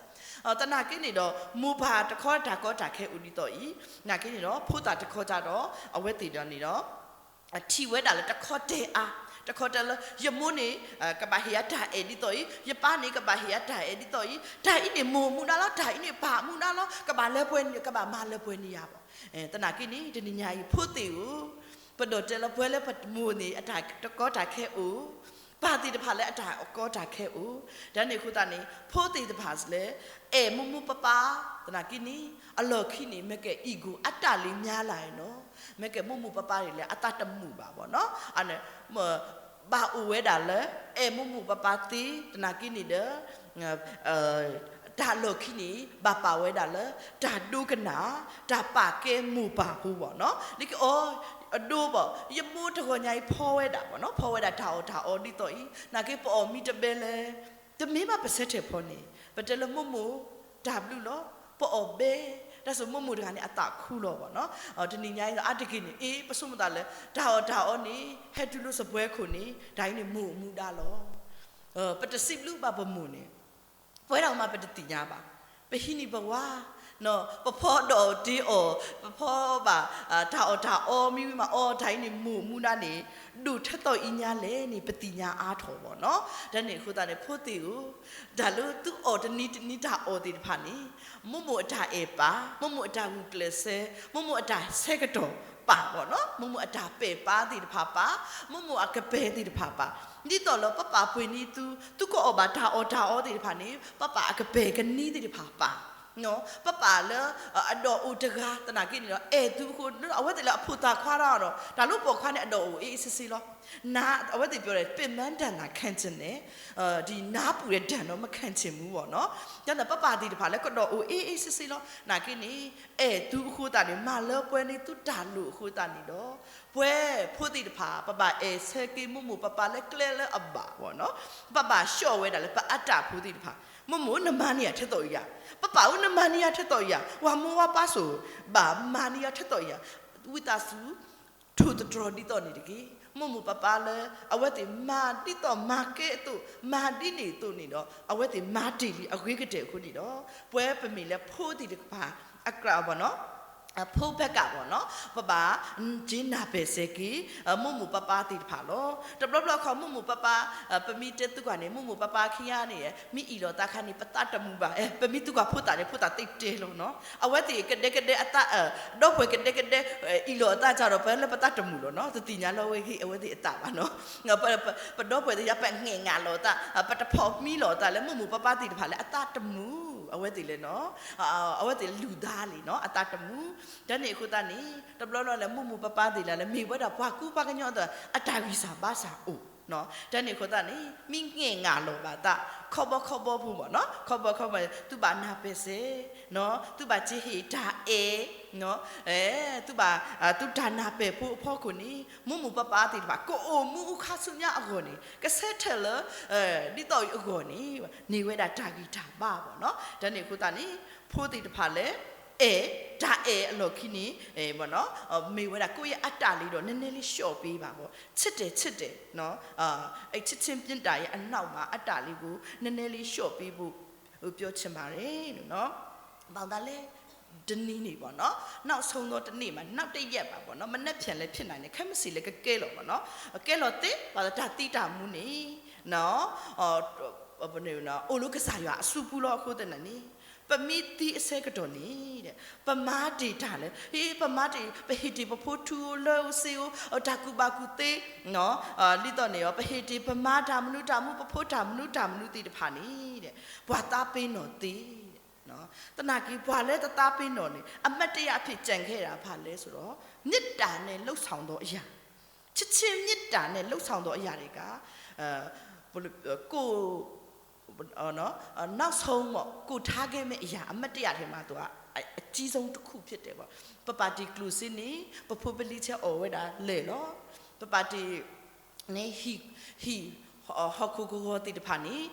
သနာ်က့န့ၣ်ဒီး မိၢ်ပၢ်တခီတၢ်ကီတၢ်ခဲအိၣ်ဒ်သိးအံၤ, သနာ်က့န့ၣ်ဒီး ဖိသၣ်တခီတၢ်ဒီး အဝဲသ့ၣ်ဒီးန့ၣ်ဒီး ထံၣ်ဝဲဒၣ်လၢတခီတဲအါ, တခီတဲလၢ ယမိၢ်န့ၣ် ကဘၣ်ဟ့ၣ်ယၤတၢ်အဲၣ်ဒ်သိးအံၤ, ယပၢ်န့ၣ် ကဘၣ်ဟ့ၣ်ယၤတၢ်အဲၣ်ဒ်သိးအံၤ, တၢ်အံၤန့ၣ်မိၢ်မူဒါလီၤ, တၢ်အံၤန့ၣ်ပၢ်မူဒါလီၤ, ကဘၣ်လၢပှဲၤန့ၣ် ကဘၣ်မၤလၢပှဲၤန့ၢ်ယၤဘၣ်. သနာ်က့န့ၣ် တနံၤညါအံၤ ဖိသ့ၣ်ဧၢ, ပဒိၣ်တဲလၢပှၤလၢပမိၢ်န့ၣ် အတၢ်တကီတၢ်ခဲအိၣ်, ပၢ်သ့ၣ်တဖၣ်လၢအတၢ်ကီတၢ်ခဲအိၣ်, တၢ်န့ၣ်အဃိသတးန့ၣ် ဖိသ့ၣ်တဖၣ်လၢ အဲၣ်မိၢ်မိၢ်ပၢ်ပၢ်, သနာ်က့န့ၣ် အလီၢ်ခံန့ၣ် မ့ၢ်ကဲ ego အတၢ်လံၤညါလၢ်နီၤ, မ့ၢ်ကဲမိၢ်မိၢ်ပၢ်ပၢ်န့ၣ်လၢအသးတမုာ်ဘၣ်ဘၣ်နီၤ, အန့ၣ် ဘၣ်အိၣ်ဝဲဒၣ်လၢ အဲၣ်မိၢ်မိၢ်ပၢ်ပၢ်သ့, သနာ်က့န့ၣ်ဒီး တၢ်လီၢ်ခံန့ၣ် ဘၣ်ပာ်ဝဲဒၣ်လၢ တၢ်ဒိကနၣ် တၢ်ပာ်ကဲမိၢ်ပၢ်ဖိဘၣ်နီၤ, လၢခံအီၤ အဒိဘၣ် ယမိၢ်တဂီၤညါအံၤဖီဝဲဒၣ်ဘၣ်နီၤ, ဖီဝဲဒၣ်တၢ်အီၣ်တၢ်အီဒ်သိးအံၤ, သနာ်က့ပအီၣ်မ့ၢ်တဘဲလဲၣ်, တမ့ၢ်ဘၣ်ပဆၢထၢၣ်ဖီန့ၣ် ပတဲလၢမိၢ်မိၢ် တၢ်ဘျုးလီၤ, ပအီၣ်ဘဲ, တၢ်ဆိမိၣ်မိၢ်မိၢ်တဂၤန့ၣ် အသးခုလီၤဘၣ်နီၤ, တနံၤညါအံၤအါတက့ၢ်န့ၣ် အ့ ပဆိကမိၣ်သးလၢ တၢ်အီၣ်တၢ်အီန့ၣ် ဟဲတုၤလၢစပွဲခိၣ်န့ၣ် တၢ်အံၤန့ၣ်မိၢ်မူဒါလီၤ. ပတစံးဘျုးဘၣ်ပမိၢ်န့ၣ် ပဝဲဒၣ်မးပတသ့ၣ်ညါဘၣ်, ပဟံးန့ၢ်ပဝါ ပဖီဒီးတ့အီၣ်, ပဖီဘၣ် တၢ်အီၣ်တၢ်အီမ့ၢ်ဝံၤမး အီ တၢ်အံၤန့ၣ်မိၢ်မူဒါန့ၣ် ဒိၣ်ထဲသိးအံၤညါလဲၣ်န့ၣ် ပသ့ၣ်ညါအါထီၣ်ဘၣ်နီၤ, တၢ်န့ၣ်အဃိသတးန့ၣ် ဖိသ့ၣ်ဧၢ, တၢ်လၢသုအီၣ်တနံၤတနံၤတၢ်အီၣ်သ့ၣ်တဖၣ်န့ၣ် မိၢ်မိၢ်အတၢ်အဲၣ်ပၢ်, မိၢ်မိၢ်အတၢ်ဂုာ်ကျဲးစၢး, မိၢ်မိၢ်အတၢ်ဆၢကတီၢ်ပၢ်ဘၣ်နီၤ, မိၢ်မိၢ်အတၢ်ပဲာ်ပၢ်သ့ၣ်တဖၣ်ပၢ်, မိၢ်မိၢ်အကပဲာ်သ့ၣ်တဖၣ်ပၢ်, ဒ်သိးလၢပပၢ်ပှ့ၤန့ၢ်သု, သုကအီၣ်ဘၣ်တၢ်အီၣ်တၢ်အီသ့ၣ်တဖၣ်န့ၣ် ပပၢ်အကပဲာ်ကနံသ့ၣ်တဖၣ်ပၢ် ပပၢ်လၢအဒိၣ်အိၣ်တဂၤသနာ်က့န့ၣ်ဒီး အဲၣ်သုအဃိ အဝဲသ့ၣ်လၢအဖိသၣ်ခွါတၢ်ဒီး တၢ်လၢပိာ်ခွါန့ၣ် အဒိၣ်အိၣ်အ့ၣ်အ့ၣ်စ့စ့လီၤ. နာ် အဝဲသ့ၣ်ပြောတယ် ပင်ပန်းတန်တာ ခံချင်တယ်, ဒီနားပူတဲ့တန်တော့ မခံချင်ဘူးပေါ့နော်. ဒါနဲ့ ပပၢ်သ့ၣ်တဖၣ်လၢကဒီးအိၣ် အေးအေးဆေးဆေး လီၤ. နာ်က့န့ၣ် အဲၣ်သုအဃိသတးန့ၣ် မၤလၢပှဲၤန့ၢ်သုတၢ်လိၣ်အဃိသတးန့ၣ်ဒီး ပှဲၤဖိသ့ၣ်တဖၣ် ပဘၣ်အဲၣ်ဆၢက့ၤမိၢ်မိၢ်ပၢ်ပၢ်လၢကျဲလၢအဘၣ်ပေါ့နော်. ပဘၣ်ဆှီၣ်ဝဲဒၣ်လၢပအတၢ်ဖိသ့ၣ်တဖၣ်, မိၢ်မိၢ် နမၤန့ၢ်ယၤထဲသိးအံၤဧါ, ပပၢ်ဧၢ နမၤန့ၢ်ယၤထဲသိးအံၤဧါ, ဝၤမိၢ်ဝၤပၢ်စိၤ ဘၣ်မၤန့ၢ်ယၤထဲသိးအံၤဧါ, ဝံသးစူၤ ထိၣ်သတြီၤဒ်သိးန့ၣ်တက့ၢ်. မိၢ်မိၢ်ပၢ်ပၢ်လၢ အဝဲသ့ၣ်မၤဒ်သိးမၤကဲအသိး မၤဒ်န့ၣ်အသိးန့ၣ်ဒီး အဝဲသ့ၣ်မၤတ့ၢ်လံအဂ့ၤကတၢၢ်အဃိန့ၣ်ဒီး ပဝဲပမ့ၢ်လၢဖိသ့ၣ်တဖၣ် အကြၢးပေါ့နော်, ဖိဘက်ကပေါ့နော်, ပဘၣ်က့ၤနၢ်ပၢၢ်စဲက့ၤ မိၢ်မိၢ်ပၢ်ပၢ်သ့ၣ်တဖၣ်လီၤ. တဘျီဘျီခီ မိၢ်မိၢ်ပၢ်ပၢ် ပမ့ၢ်တဲသုကွၢ်န့ၣ် မိၢ်မိၢ်ပၢ်ပၢ်ခံဂၤန့ၣ် မ့ၢ်အ့ၣ်လိာ်သးခါန့ၣ် ပသးတမုာ်ဘၣ်. အဲ ပမ့ၢ်သုကွၢ်ဖိသၣ်န့ၣ် ဖိသၣ်သ့တဲလီၤနော်. အဝဲသ့ၣ်ကဒဲကဒဲအသး ဒီပုၢ်ဝဲၢ်ကဒဲကဒဲ အ့ၣ်လိာ်အသးကဒီး ပလၢပသးတမုာ်လီၤနော်. တသ့ၣ်ညါလၢဝဲဂ့ၤ အဝဲသ့ၣ်အသးဘၣ်နော်. ပဒီပုၢ်ဝဲၢ်သ့ၣ်ညါ ပငဲၢ်ငၢ်လိာ်အသး ပတဖိးမံလိာ်အသးလၢမိၢ်မိၢ်ပၢ်ပၢ်သ့ၣ်တဖၣ်လၢအသးတမုာ် အဝဲသ့ၣ်လဲၣ်နော်. အဝဲသ့ၣ်လူၤသးလံနော် အသးတမုာ်. တၢ်န့ၣ်အဃိသတးန့ၣ် တဘျီဘျီလၢမိၢ်မိၢ်ပၢ်ပၢ်သ့ၣ်လၢ လၢမ့ၢ်ဝဲဒၣ်ပှၤကူပှၤကညီအသး အတၢ်ဂံၢ်စၢ်ဘါစၢ်အိၣ် တၢ်န့ၣ်အဃိသတးန့ၣ် မ့ၢ်ငဲၢ်ငၢ်လိာ်ဘၣ်သး ခီဘီခီဘီဖိဘၣ်နော်, ခီဘီခီဘီ သုဘၣ်နၢ်ပၢၢ်စဲ သုဘၣ်က့ၤဟ့ၣ်တၢ်အဲၣ် သုဘၣ် သုတၢ်နၢ်ပၢၢ်ဖိအဖီခိၣ်န့ၣ် မိၢ်မိၢ်ပၢ်ပၢ်သ့ၣ်တဖၣ် ကအိၣ်မူအိၣ်ခါဆူညါအဂီၢ်န့ၣ် ကဆၢထၢၣ်လၢ ဒ်သိးအံၤအဂီၢ်န့ၣ် န့ၢ်ဝဲဒၣ်တၢ်ဂံၢ်တၢ်ဘါဘၣ်နော်. တၢ်န့ၣ်အဃိသတးန့ၣ် ဖိသ့ၣ်တဖၣ်လၢ အဲၣ် တၢ်အဲၣ်အလီၢ်ခံန့ၣ် မ့ၢ်ဝဲဒၣ် ကိုယ့်ရဲ့အတ္တလေးတော့ နည်းနည်းလေးလျှော့ပေးပါပေါ့, ချစ်တယ် ချစ်တယ်နော်, ချစ်ခြင်းမေတ္တာရဲ့အနောက်မှာ အတ္တလေးကို နည်းနည်းလေးလျှော့ပေးဖို့ ပြောချင်ပါတယ်လို့နော်. ဘၣ်သးလဲၣ် တနံၤန့ၣ်ပေါ့နော်, နောက်ဆုံးသောတစ်နေ့မှာ နောက်တစ်ရက်ပါပေါ့နော်, မနက်ဖြန်လည်းဖြစ်နိုင်တယ်, ခဲမုၢ်ဆ့ၣ်လည်းကကဲလီၤပေါ့နော်, ကဲလီၤသ့ ဘၣ်သးတၢ်သံတၢ်မူန့ၣ် အိၣ်လၢကစၢ်ယွၤအစုပူၤလီၤ. အဃိသတးန့ၣ် ပမ့ၢ်သံအဆၢကတီၢ်န့ၣ် ပမၤတ့ၢ်တၢ်လၢ ဟ့ၣ် ပမၤတ့ၢ် ပဟ့ၣ်တ့ၢ်ပဖိထူဧိၤလၢဧိၤစ့ဧိၤ တၢ်ကူၣ်ဘၣ်ကူၣ်သ့ ဒ်သိးန့ၣ် ပဟ့ၣ်တ့ၢ်ပမၤတၢ်မနုၤတၢ်မနုၤ ပဖိတၢ်မနုၤတၢ်မနုၤသ့ၣ်တဖၣ်န့ၣ် ပှၤသးပ့ၤနီၣ်သ့ သနာ်က့ ပှၤလၢတသးပ့ၤနီၣ်န့ၣ် အမှတ်တရအဖြစ်ကျန်ခဲ့တာဘာလဲဆိုတော့ မေတ္တာနဲ့လုပ်ဆောင်သောအရာ, ချစ်ခြင်းမေတ္တာနဲ့လုပ်ဆောင်သောအရာတွေက ကိုယ် နောက်ဆုံးပေါ့ ကိုယ်ထားခဲ့မယ့်အရာ အမှတ်တရထဲမှာ သူက အကြီးဆုံးတစ်ခုဖြစ်တယ်ပေါ့. ပပၢ်တ့ၢ်ကျိၣ်စ့န့ၣ် ပဖိပလံၤဆဲးအီၣ်ဝဲဒၣ်လဲၣ်လီၤ. ပပၢ်တ့ၢ်န့ၣ် ဟံၣ် ဟံၣ် ဟီၣ်ခိၣ်ကဝီၤသ့ၣ်တဖၣ်န့ၣ်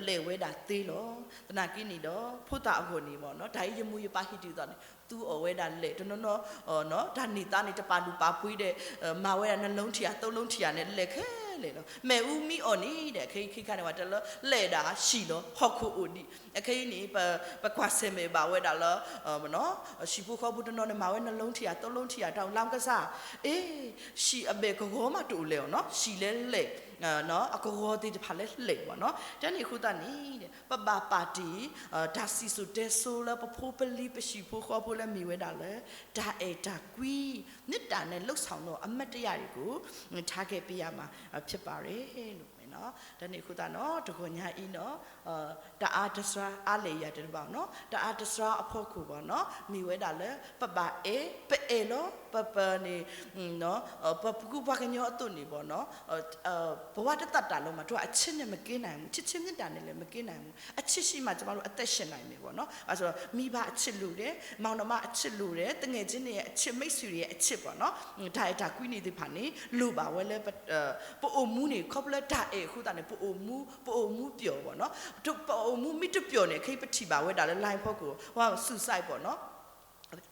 လဲၤဝဲဒၣ်သ့လီၤ. သနာ်က့န့ၣ်ဒီး ဖိသၣ်အဂီၢ်န့ၣ်ပေါ့နော်, တၢ်အံၤယမိၢ်ယပၢ်ဟ့ၣ်တ့ၢ်အသိးန့ၣ် သူအီၣ်ဝဲဒၣ်လဲၣ် တနီၤနီၤ တၢ်န့ၢ်သါန့ၣ် တပာ်ဒူၣ်ပာ်ပှ့ၤဒီး မၤဝဲဒၣ် နှစ်လုံးထံ သုံးလုံးထံ န့ၣ် လဲၣ်ခဲလၢာ်လီၤ. မ့ၣ်အူမ့ၢ်အီၣ်န့ၣ်ဒီး ခဲအံၤခံခါန့ၣ် ပှၤတဲလၢလဲၣ်ဒၣ်ဟံၣ်လီၤ ဟီၣ်ခိၣ်အိၣ်ဒံး. အခဲအံၤန့ၣ် ပကွၢ်ဆၢၣ်မဲာ်ဘၣ်ဝဲဒၣ်လၢ ဟံၣ်ဖိဃီဖိတနီၤန့ၣ် မၤဝဲ နှစ်လုံးထံ သုံးလုံးထံ တၢ်အိၣ်လၢကစၢ် အ့ ဟံၣ်အဘဲၣ်ကဝီၤမးတအိၣ်လဲၣ်အီၤနီၤ, ဟံၣ်လဲၤလဲၣ် အကဝီၤသ့ၣ်တဖၣ်လဲၤလဲၣ်ဘၣ်နီၤ. တၢ်န့ၣ်အဃိသတးန့ၣ် ပဘၣ်ပာ်တ့ၢ် တၢ်စံၣ်စိၤတဲစိၤလၢပဖိပလံၤ ပဟံၣ်ဖိဃီဖိလၢမ့ၢ်ဝဲဒၣ်လၢ တၢ်အဲၣ်တၢ်ကွံ မေတ္တာနဲ့လုပ်ဆောင်သောအမှတ်တရတွေကို ထားခဲ့ပေးရမှာ ဖြစ်ပါတယ်လို့ တၢ်န့ၣ်အဃိသတးနီၤ တဂီၤညါအံၤနီၤ တၢ်အါတစှၤအါလဲၣ်ယၤတဘၣ်နီၤ, တၢ်အါတစှၤအဖီခိၣ်ဘၣ်နီၤ မ့ၢ်ဝဲဒၣ်လၢ ပဘၣ်အဲၣ် ပအဲၣ်လီၤ ပပန့ၣ် ပကူပှၤကညီအသိးန့ၣ်ဘၣ်နီၤ ဘဝတသက်တာလုံးမှာ သူက အချစ်နဲ့မကင်းနိုင်ဘူး, ချစ်ခြင်းမေတ္တာနဲ့လည်း မကင်းနိုင်ဘူး, အချစ်ရှိမှ ကျမတို့ အသက်ရှင်နိုင်မယ်ပေါ့နော်. အဲဆိုတော့ မိဘအချစ်လိုတယ်, မောင်နှမအချစ်လိုတယ်, သူငယ်ချင်းတွေရဲ့အချစ်, မိတ်ဆွေတွေရဲ့အချစ်ပေါ့နော်. တၢ်အဲၣ်တၢ်ကွံန့ၣ်သ့ၣ်တဖၣ်န့ၣ် လိၣ်ဘၣ်ဝဲလၢ ပအိၣ်မူန့ၣ် ခီဖျိလၢတၢ်အဲၣ်အဃိသတးန့ၣ် ပအိၣ်မူ, ပအိၣ်မူပျော်ပေါ့နော်. ပအိၣ်မူမ့ၢ်တပျော်န့ၣ် ခဲအံၤပထံၣ်ဘၣ်ဝဲဒၣ်လၢ line ဖီခိၣ် ပှၤ suicide ပေါ့နော်.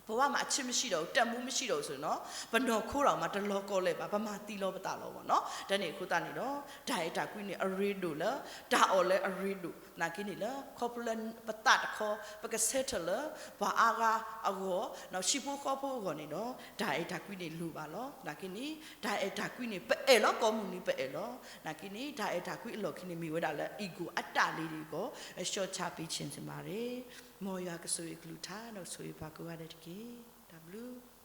ဘဝမှာ အချစ်မရှိတော့ဘူး, တန်ဖိုးမရှိတော့ဘူးဆိုရင်တော့ ပနီၢ်ခိတၢ်မး တလီၤကီလဲၣ်ဘၣ်, ပမၤသံလီၤပသးလီၤပေါ့နော်. တၢ်န့ၣ်အဃိသတးန့ၣ်ဒီး တၢ်အဲၣ်တၢ်ကွံန့ၣ် အရ့ဒိၣ်လၢ တၢ်အီၣ်လၢအရ့ဒိၣ် သနာ်က့န့ၣ်လၢ ခီဖျိလၢပသးတခီ ပကဆၢထၢၣ်လၢ ပှၤအါဂၤအဂီၢ်, ဟံၣ်ဖိဃီဖိအဂီၢ်န့ၣ်ဒီး တၢ်အဲၣ်တၢ်ကွံန့ၣ်လိၣ်ဘၣ်လီၤ. သနာ်က့န့ၣ် တၢ်အဲၣ်တၢ်ကွံန့ၣ် ပအဲၣ်လီၤ ကိးမုၢ်နံၤပအဲၣ်လီၤ. သနာ်က့န့ၣ် တၢ်အဲၣ်တၢ်ကွံအလီၢ်ခံန့ၣ် မ့ၢ်ဝဲဒၣ်လၢ ego အတၢ်လံၤဒံးကီး လျှော့ချပေးချင်ချင်ပါတယ်. မ်ယွၤကဆိၣ်ဂ့ၤကလုၢ်ကထါ ဒီးကဆိၣ်ဂ့ၤပှၤကိးဂၤဒဲးတက့ၢ်. တၢ်ဘျုး